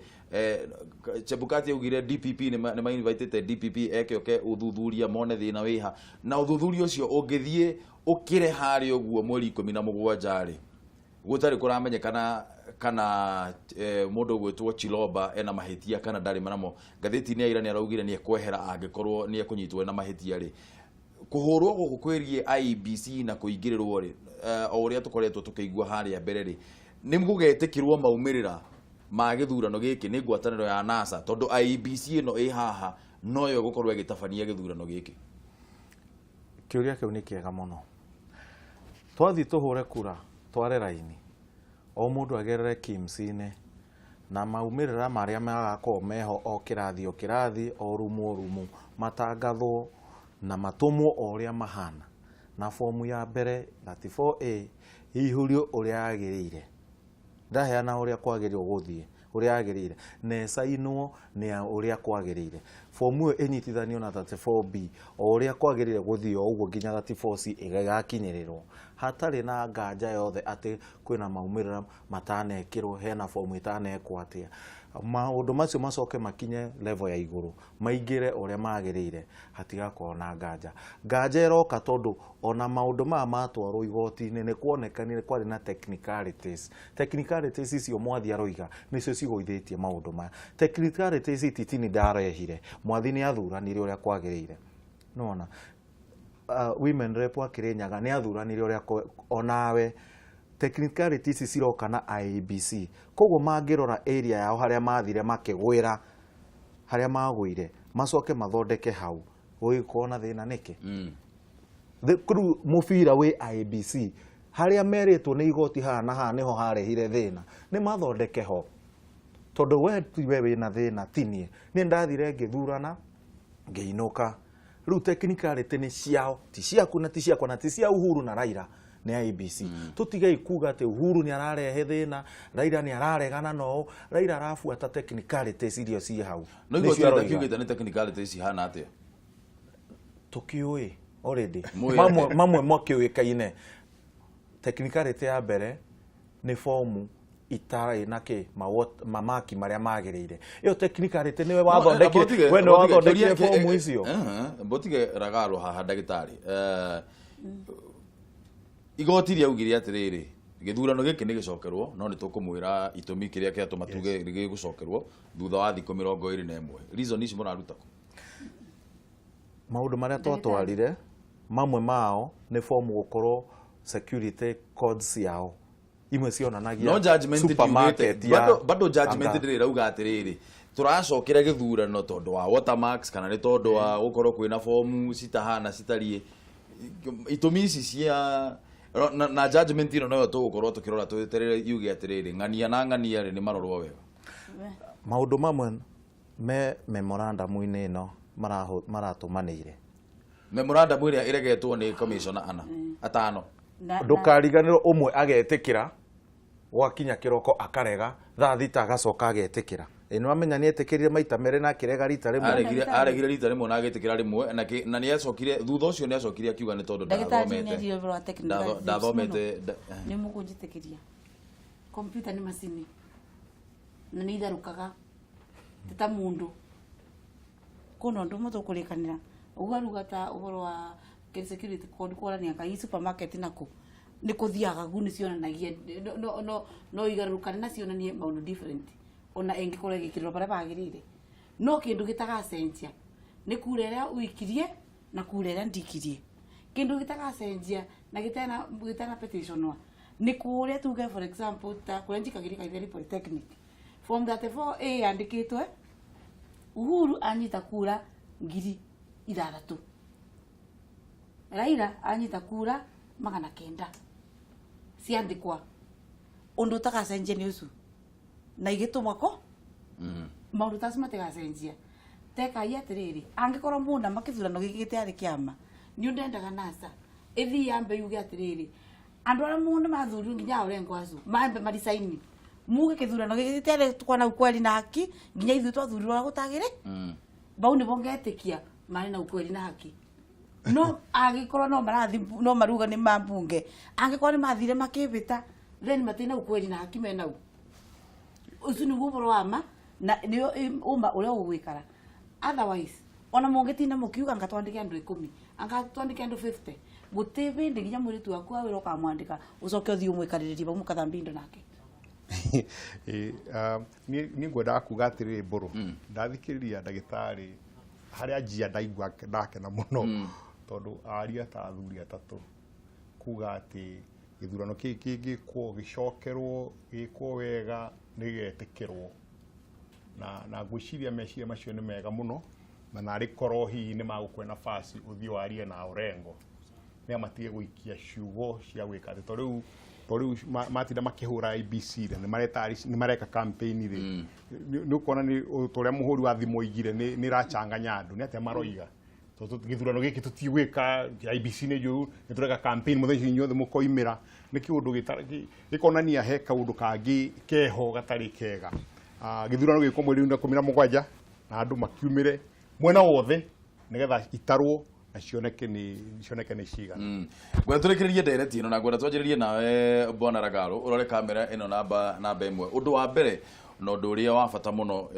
Chebukati augire DPP nĩ ma-invitĩte DPP eke oke ũthuthuria mone thĩna wĩha, na ũthuthuria ũcio ũngĩthiĩ ũkĩre harĩa ũguo mweri 17 rĩ, gũtarĩ kũramenyekana kana mũndũ ũgwĩtwo Chilomba ena mahĩtia kana ndarĩ namo. Ngathĩti-inĩ ya ira nĩ araugire nĩ ekwehera angĩkorwo nĩ ekũnyitwo ena mahĩtia rĩ. Kũhũrwo gũkũ kwĩgiĩ IEBC na kũingĩrĩrwo rĩ, o ũrĩa tũkoretwo tũkĩigua harĩa mbere rĩ, nĩ gũgetĩkĩrwo maumĩrĩra ma gĩthurano gĩkĩ nĩ ngwatanĩro ya NASA, tondũ IEBC ĩno ĩ haha noyo ĩgũkorwo ĩgĩtabania gĩthurano gĩkĩ? Kĩũria kĩu nĩ kĩega mũno. Twathiĩ tũhũre kura, tware raini, o mũndũ agerere KIMS-inĩ, na maumĩrĩra marĩa magakorwo meho, o kĩrathi o kĩrathi, o rumu o rumu, matangathwo na matũmwo o ũrĩa mahana, na fomu ya mbere 34A ĩihũrio ũrĩa yagĩrĩire, ndaheana ũrĩa kwagĩrĩirwo gũthiĩ, ũrĩa yagĩrĩire, na ĩcainwo nĩ ũrĩa kwagĩrĩire. Fomu ĩyo ĩnyitithanio na 34B o ũrĩa kwagĩrĩire gũthiĩ, o ũguo nginya 34C ĩgakinyĩrĩrwo hatarĩ na nganja yothe atĩ kwĩna maumĩrĩra matanekĩrwo, hena fomu ĩtanekwo atĩa. Maũndũ macio macoke makinye level ya igũrũ, maingĩre ũrĩa magĩrĩire, hatigakorwo na nganja. Nganja ĩroka tondũ ona maũndũ maya matwarwo igoti-inĩ nĩ kuonekanire kwarĩ na technicalities. Technicalities icio mwathi aroiga nĩcio cigũithĩtie maũndũ maya. Technicalities ititini ndarehire, mwathi nĩ athuranire ũrĩa kwagĩrĩire, nĩwona women rep wa Kirinyaga nĩ athuranire ũrĩa onawe. Technicalities ici ciroka na IEBC, koguo mangĩrora area yao harĩa mathire makĩgwĩra, harĩa magũire, macoke mathondeke hau, gũgĩkorwo na thĩna nĩkĩ? Rĩu mũbira wĩ IEBC, harĩa merĩtwo nĩ igoti haha na haha nĩho harehire thĩna, nĩ mathondeke ho, tondũ we tiwe wĩna thĩna, tinie niĩ ndathire ngĩthurana ngĩinũka. Rĩu technicality nĩ ciao, ti ciaku na ti ciakwa na ti cia Uhuru na Raila, nĩ IEBC. Tũtigei kuga atĩ Uhuru nĩ ararehe thĩna, Raila nĩ araregana no Raila arabuata technicalities iria ciĩ hau. No igoti Nĩcio aroiga. rĩtakiugĩte nĩ technicalities ihana atĩa? Tũkĩũĩ already. Mũĩ Mamwe atĩa? Mamwe makĩũĩkaine. Technicality ya mbere nĩ fomu itarĩ na kĩ mamaki marĩa magĩrĩire. Ĩyo technicality nĩwe wathondekire, we nĩwe wathondekire fomu icio. Mbotige Ragaro haha, ndagĩtarĩ. Igoti rĩaugire atĩrĩrĩ, gĩthurano gĩkĩ nĩ gĩcokerwo, no nĩ tũkũmwĩra itũmi kĩrĩa kĩratũma tuge gĩgũcokerwo thutha wa thikũ 21. Reason ici mũraruta kũ? Maũndũ marĩa twatwarire, mamwe mao nĩ fomu gũkorwo security codes ciao imwe cionanagia No judgment supermarket ndiugĩte ya bado judgment anga. ndĩrĩ ĩrauga atĩrĩrĩ, tũracokera gĩthurano tondũ wa watermarks kana nĩ tondũ wa gũkorwo kwĩna fomu citahana citariĩ. Itũmi ici cia na judgment ĩno noyo tũgũkorwo tũkĩrora tweterere yuge atĩrĩrĩ, ng'ania na ng'ania rĩ, nĩ marorwo wega. Maũndũ mamwe me memorandum-inĩ ĩno maratũmanĩire. Memorandum ĩrĩa ĩregetwo nĩ commissioner ana atano. Ndũkariganĩrwo ũmwe agetĩkĩra gwakinya kĩroko akarega, thaa thita agacoka agetĩkĩra. Ĩ nĩwamenya nĩetĩkĩrire maita merĩ na akĩrega rita rĩmwe. Aregire rita rĩmwe na agĩtĩkĩra rĩmwe, na nĩacokire thutha ũcio nĩacokire akiuga nĩ tondũ ndathomete. Ndathomete. Nĩ mũkũnjĩtĩkĩria. Computer nĩ macini na nĩ itharũkaga ti ta mũndũ. Kwĩna ũndũ ũmwe tũkũrĩkanĩra ũguo aruga ta ũhoro wa security code kuonania ngai supermarket naku nĩ kũthiaga gu nĩ cionanagia no igarũrũkane na cionanie maũndũ different ona ĩngĩkorwo ĩgĩkĩrĩrwo barĩa bagĩrĩire. No kĩndũ gĩtagacenjia nĩ kura ĩrĩa ũikirie na kura ĩrĩa ndikirie. Kĩndũ gĩtagacenjia na gĩtena petitionwa nĩ kũrĩa tuge for example ta kũrĩa njikagĩria Kaitheri Polytechnic form 34A yandĩkĩtwe Uhuru anyita kura 6,000, Raila anyita kura 900 ciandĩkwa. Ũndũ ũtagacenjia nĩ ũcio na igĩtũmwa ko maũndũ tacio matigacenjia. Tekai atĩrĩrĩ, angĩkorwo mũna makĩthurano gĩkĩ gĩtiarĩ kĩama nĩ ndendaga NASA ĩthiĩ yambe yuge atĩrĩrĩ andũ arĩa mũndũ mathurirwo nginya Orengo acio mambe maricaini muge kĩthurano gĩkĩ gĩtiarĩ kwana ukweli na haki nginya ithuĩ twathurirwo ũrĩa gũtagĩrĩ bau nĩbo ngetĩkia marĩ na ukweli na haki. No angĩkorwo no marathi no maruga nĩ mambunge, angĩkorwo nĩ mathire makĩbĩta then matina ukweli na haki menau. Ũcio nĩguo ũhoro wa ma na nĩyo ũma ũrĩa ũgwĩkara. Otherwise ona mũngĩtinda mũkiuga anga twandĩke andũ 10 anga twandĩke andũ 50 gũtĩ bĩndĩ nginya mũirĩtu waku wa wĩra ũkamwandĩka ũcoke ũthiĩ ũmwĩkarĩrĩrie vau mũkathambia indo nake. Niĩ ngwendaga kuga atĩrĩrĩ Mbũrũ, ndathikĩrĩria ndagĩtarĩ harĩa njia ndaigua ndakena mũno tondũ aria ta athuri atatũ kuga atĩ gĩthurano kĩu kĩngĩkwo gĩcokerwo gĩkwo wega nĩgĩgetĩkĩrwo na ngwĩciria meciria macio nĩ mega mũno na narĩ korwo hihi nĩ magũkũhe nafasi ũthiĩ warie na Orengo nĩ amatige gũikia ciugo cia gwĩka atĩ to rĩu matinda makĩhũra IEBC rĩ nĩ mareka campaign rĩ nĩ ũkuona nĩ ũrĩa mũhũri wa thimũ oigire nĩ ĩrachanganya andũ nĩ atĩa maroiga tondũ gĩthurano gĩkĩ tũtigwĩka IEBC nĩ njũru nĩ tũreka campaign mũthenya inyuothe mũkoimĩra nĩ kĩũndũ gĩkonania he kaũndũ kangĩ keho gatarĩ kega. Gĩthurano gĩkwo mweri wa 17 na andũ makiumĩre mwena wothe nĩgetha itarwo na cioneke nĩ cigana. Ngwenda tũrĩkĩrĩrie ndereti ĩno na ngwenda twanjĩrĩrie nawe Bwana Ragaro ũrore kamera ĩno namba ĩmwe. Ũndũ wa mbere na ũndũ ũrĩa wa bata mũno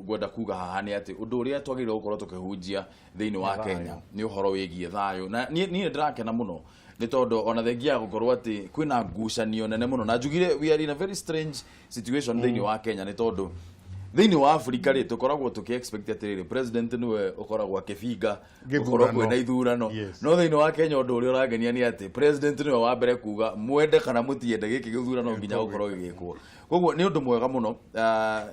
ngwenda kuga haha nĩ atĩ ũndũ ũrĩa twagĩrĩirwo gũkorwo tũkĩhunjia thĩinĩ wa Kenya nĩ ũhoro wĩgiĩ thayũ na niĩ ndĩrakena mũno nĩ tondũ ona thengia ya gũkorwo atĩ kwĩna ngucanio nene mũno na njugire we are in a very strange situation thĩinĩ wa Kenya nĩ tondũ thĩinĩ wa Afrika rĩ tũkoragwo tũkĩ expect atĩrĩrĩ president nĩwe ũkoragwo akĩbinga gũkorwo kwĩna ithurano no thĩinĩ wa Kenya ũndũ ũrĩa ũrangenia nĩ atĩ president nĩwe wa mbere kuga mwende kana mũtiende gĩkĩ gĩthurano nginya gũkorwo gĩgĩkwo. Koguo nĩ ũndũ mwega mũno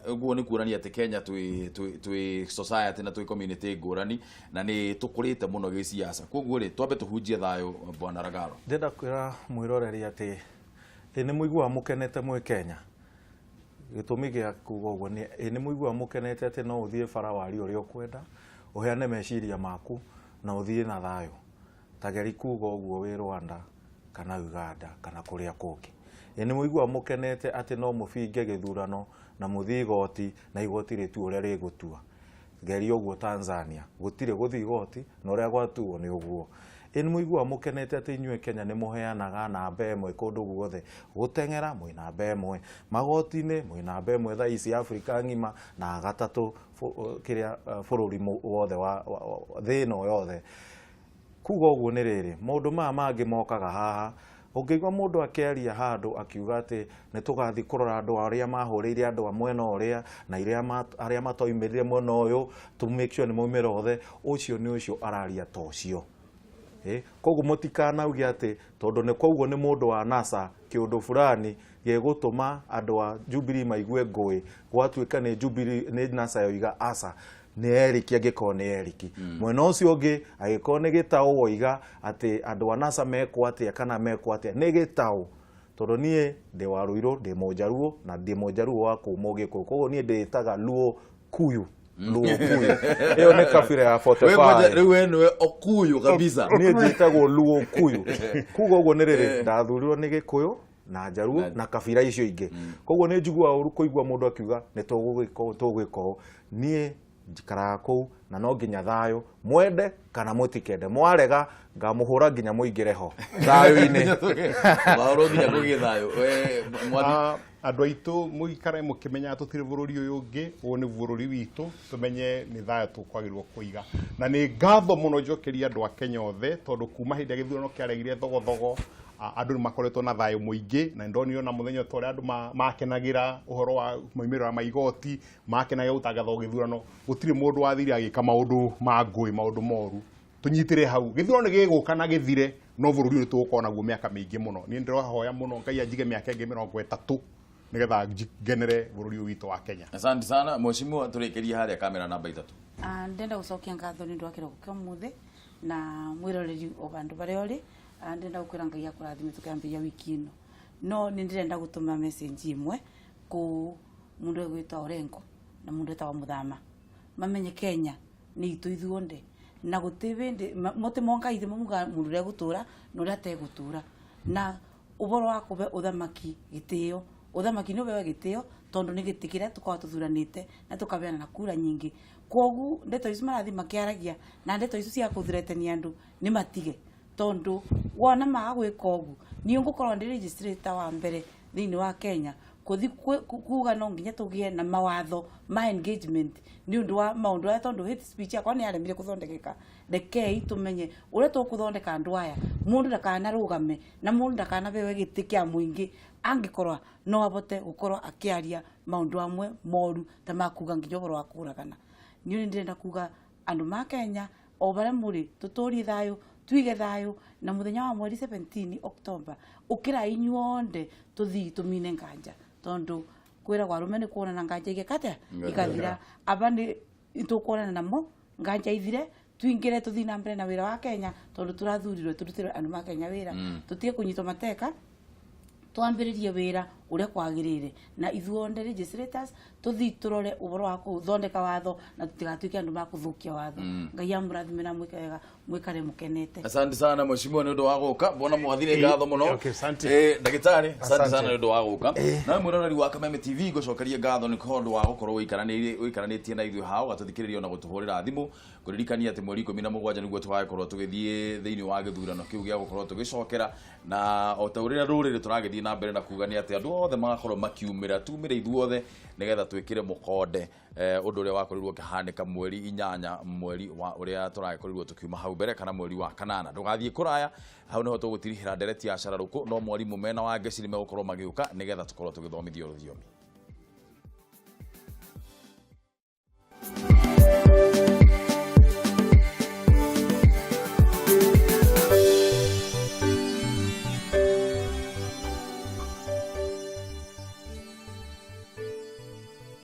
ũguo nĩ kuonania atĩ Kenya twĩ society na twĩ community ngũrani na nĩ tũkũrĩte mũno gĩciaca. Koguo rĩ twambe tũhunjie thayũ Bwana Ragaro. Ndĩrenda kwĩra mwĩroreri atĩ nĩ mũiguaga mũkenete mwĩ Kenya. Gĩtũmi gĩa kuga ũguo nĩ mũiguaga mũkenete atĩ no ũthiĩ bara warie ũrĩa ũkwenda ũheane meciria maku na ũthiĩ na thayũ. Ta geri kuga ũguo wĩ Rwanda kana Uganda kana kũrĩa kũngĩ. Nĩ mũiguaga mũkenete atĩ no mũbinge gĩthurano na mũthiĩ igoti na igoti rĩtue ũrĩa rĩgũtua. Geria ũguo Tanzania gũtirĩ gũthiĩ igoti na ũrĩa gwatuo nĩ ũguo. Nĩ mũiguaga mũkenete atĩ inyuĩ Kenya nĩ mũheanaga namba ĩmwe kũndũ guothe gũteng'era mwĩ namba ĩmwe magoti-inĩ mwĩ namba ĩmwe thaa ici Afrika ng'ima na gatatũ kĩrĩa bũrũri wothe wa thĩ ĩno yothe. Kuga ũguo nĩ rĩrĩ maũndũ maya mangĩ mokaga haha ũngĩigua mũndũ akĩaria handũ akiuga atĩ nĩ tũgathiĩ kũrora andũ arĩa mahũrĩire andũ a mwena ũrĩa na arĩa matoimĩrire mwena ũyũ to make sure nĩ maumĩra othe ũcio nĩ ũcio araria ta ũcio. Koguo mũtikanauge atĩ tondũ nĩ koguo nĩ mũndũ wa NASA kĩũndũ fulani gĩgũtũma andũ a Jubilee maigue ngũĩ gwatuĩka nĩ Jubilee nĩ NASA yoiga aca nĩ Eric angĩkorwo nĩ Eric. Mwena ũcio ũngĩ angĩkorwo nĩ Gĩtaũ woiga atĩ andũ a NASA mekwo atĩa kana mekwo atĩa nĩ Gĩtaũ tondũ niĩ ndĩ wa Ruiru ndĩ Mũnjaruo na ndĩ Mũnjaruo wa kũu Mũgĩkũyũ koguo niĩ ndĩĩtaga Luo Kuyu. Luo Kuyu. Ĩyo nĩ kabira ya We ngoja 45. rĩu we nĩwe Okuyu kabisa. Niĩ njĩtagwo Luo Kuyu. Kuga ũguo nĩ rĩrĩ, ndathurirwo nĩ Gĩkũyũ na Njaruo na kabira icio ingĩ. Koguo nĩ njiguaga ũru kũigua mũndũ akiuga nĩ tũgũgĩka ũũ, tũgwĩka ũũ. Niĩ njikaraga kũu na no nginya thayũ, mwende kana mũtikende, mwarega ngamũhũra nginya mũingĩre ho thayũ-inĩ. Wahũrwo nginya kũgĩe thayũ. We mwathi. Andũ aitũ mũikare mũkĩmenyaga tũtirĩ bũrũri ũyũ ũngĩ, ũyũ nĩ bũrũri witũ, tũmenye nĩ thayũ tũkwagĩrĩirwo kũiga. Na nĩ ngatho mũno njokeria andũ a Kenya othe, tondũ kuma hĩndĩ ĩrĩa gĩthurano kĩaregire thogothogo, andũ nĩ makoretwo na thayũ mũingĩ, na nĩndonire ona mũthenya ta ũrĩa andũ makenagĩra ũhoro wa maumĩrĩra ma igoti, makenagĩra gũtangathwo gĩthurano, gũtirĩ mũndũ wathire agĩka maũndũ ma ngũĩ, maũndũ moru. Tũnyitĩre hau, gĩthurano nĩ gĩgũka na gĩthire, no bũrũri ũyũ tũgũkorwo naguo mĩaka mĩingĩ mũno. Niĩ ndĩrahoya mũno Ngai anjige mĩaka ĩngĩ 30 nĩgetha ngenere bũrũri ũyũ witũ wa Kenya. Asante sana mheshimiwa, tũrĩkĩrie harĩa kamera namba 3. Ndenda gũcokia ngatho nĩ ũndũ wa kĩroko kĩa ũmũthĩ na mwĩroreri o vandũ barĩa ũrĩ. Ndĩrenda gũkwĩra Ngai akũrathime tũkĩambĩrĩria wiki ĩno. No nĩ ndĩrenda gũtũma message ĩmwe kũ mũndũ ũgwĩtwo Orengo na mũndũ wĩtagwo Mũthama, mamenye Kenya nĩ itũ ithuothe, na gũtirĩ bĩndĩ mũtĩ monga ithe muga mũndũ ũrĩa egũtũra na ũrĩa ategũtũra. Na ũhoro wa kũbe ũthamaki gĩtĩo, ũthamaki nĩ ũbewe gĩtĩo tondũ nĩ gĩtĩ kĩrĩa tũkoragwo tũthuranĩte na tũkabeana na kura nyingĩ. Kwoguo ndeto icio marathiĩ makĩaragia na ndeto icio cia kũthreatenia andũ nĩ matige, tondũ wona maga gwĩka ũguo niĩ ngũkorwo ndĩ legislator wa mbere thĩinĩ wa Kenya kũthi kuga no nginya tũgĩe na mawatho ma engagement nĩ ũndũ wa maũndũ aya, tondũ hate speech yakwa nĩ yaremire kũthondekeka. Rekei tũmenye ũrĩa tũkũthondeka andũ aya, mũndũ ndakanarũgame na mũndũ ndakanabewe gĩtĩ kĩa mũingĩ angĩkorwo no abote gũkorwo akĩaria maũndũ amwe moru ta makuga nginya ũhoro wa kũragana. Niĩ nĩ ndĩrenda kuga andũ ma Kenya o barĩa mũrĩ tũtũrie thayũ, tuige thayũ, na mũthenya wa mweri 17 October ũkĩra inyuothe tũthiĩ tũmine nganja, tondũ kwĩragwo arũme nĩ kuonana nganja igĩka atĩa? Ikathira. Aba nĩ tũkuonana namo nganja ithire, tuingĩre tũthiĩ na mbere na wĩra wa Kenya, tondũ tũrathurirwe tũrutĩre andũ ma Kenya wĩra. Tũtige kũnyitwo mateka, twambĩrĩrie wĩra ũrĩa kwagĩrĩire, na ithuothe legislators tũthiĩ tũrore ũhoro wa kũthondeka watho na tũtigatuĩke andũ ma kũthũkia watho. Ngai amũrathime na mwĩke wega, mwĩkare mũkenete. Asante sana mheshimiwa nĩ ũndũ wa gũka, mbona mwathire ngatho mũno. Okay, asante. Ndagĩtarĩ, asante sana nĩ ũndũ wa gũka. Nawe mwĩroreri wa Kameme TV ngũcokerie ngatho nĩ tondũ wa gũkorwo ũikaranĩtie na ithuĩ hau, ũgatũthikĩrĩria ona gũtũhũrĩra thimũ, kũririkania atĩ mweri 17 nĩguo tũgagĩkorwo tũgĩthiĩ thĩinĩ wa gĩthurano kĩu gĩa gũkorwo tũgĩcokera, na o ta ũrĩa rũrĩrĩ tũragĩthiĩ na mbere na kuga nĩ atĩ andũ othe magakorwo makiumĩra, tumĩre ithuothe nĩgetha twĩkĩre mũkonde ũndũ ũrĩa wakorirwo ũkĩhanĩka mweri 8 mweri wa ũrĩa tũragĩkorirwo tũkiuma hau mbere kana mweri wa 8. Ndũgathiĩ kũraya, hau nĩho tũgũtirihĩra ndereti ya cararũkũ, no mwarimũ mena wa ngeci nĩ megũkorwo magĩũka nĩgetha tũkorwo tũgĩthomithio rũthiomi.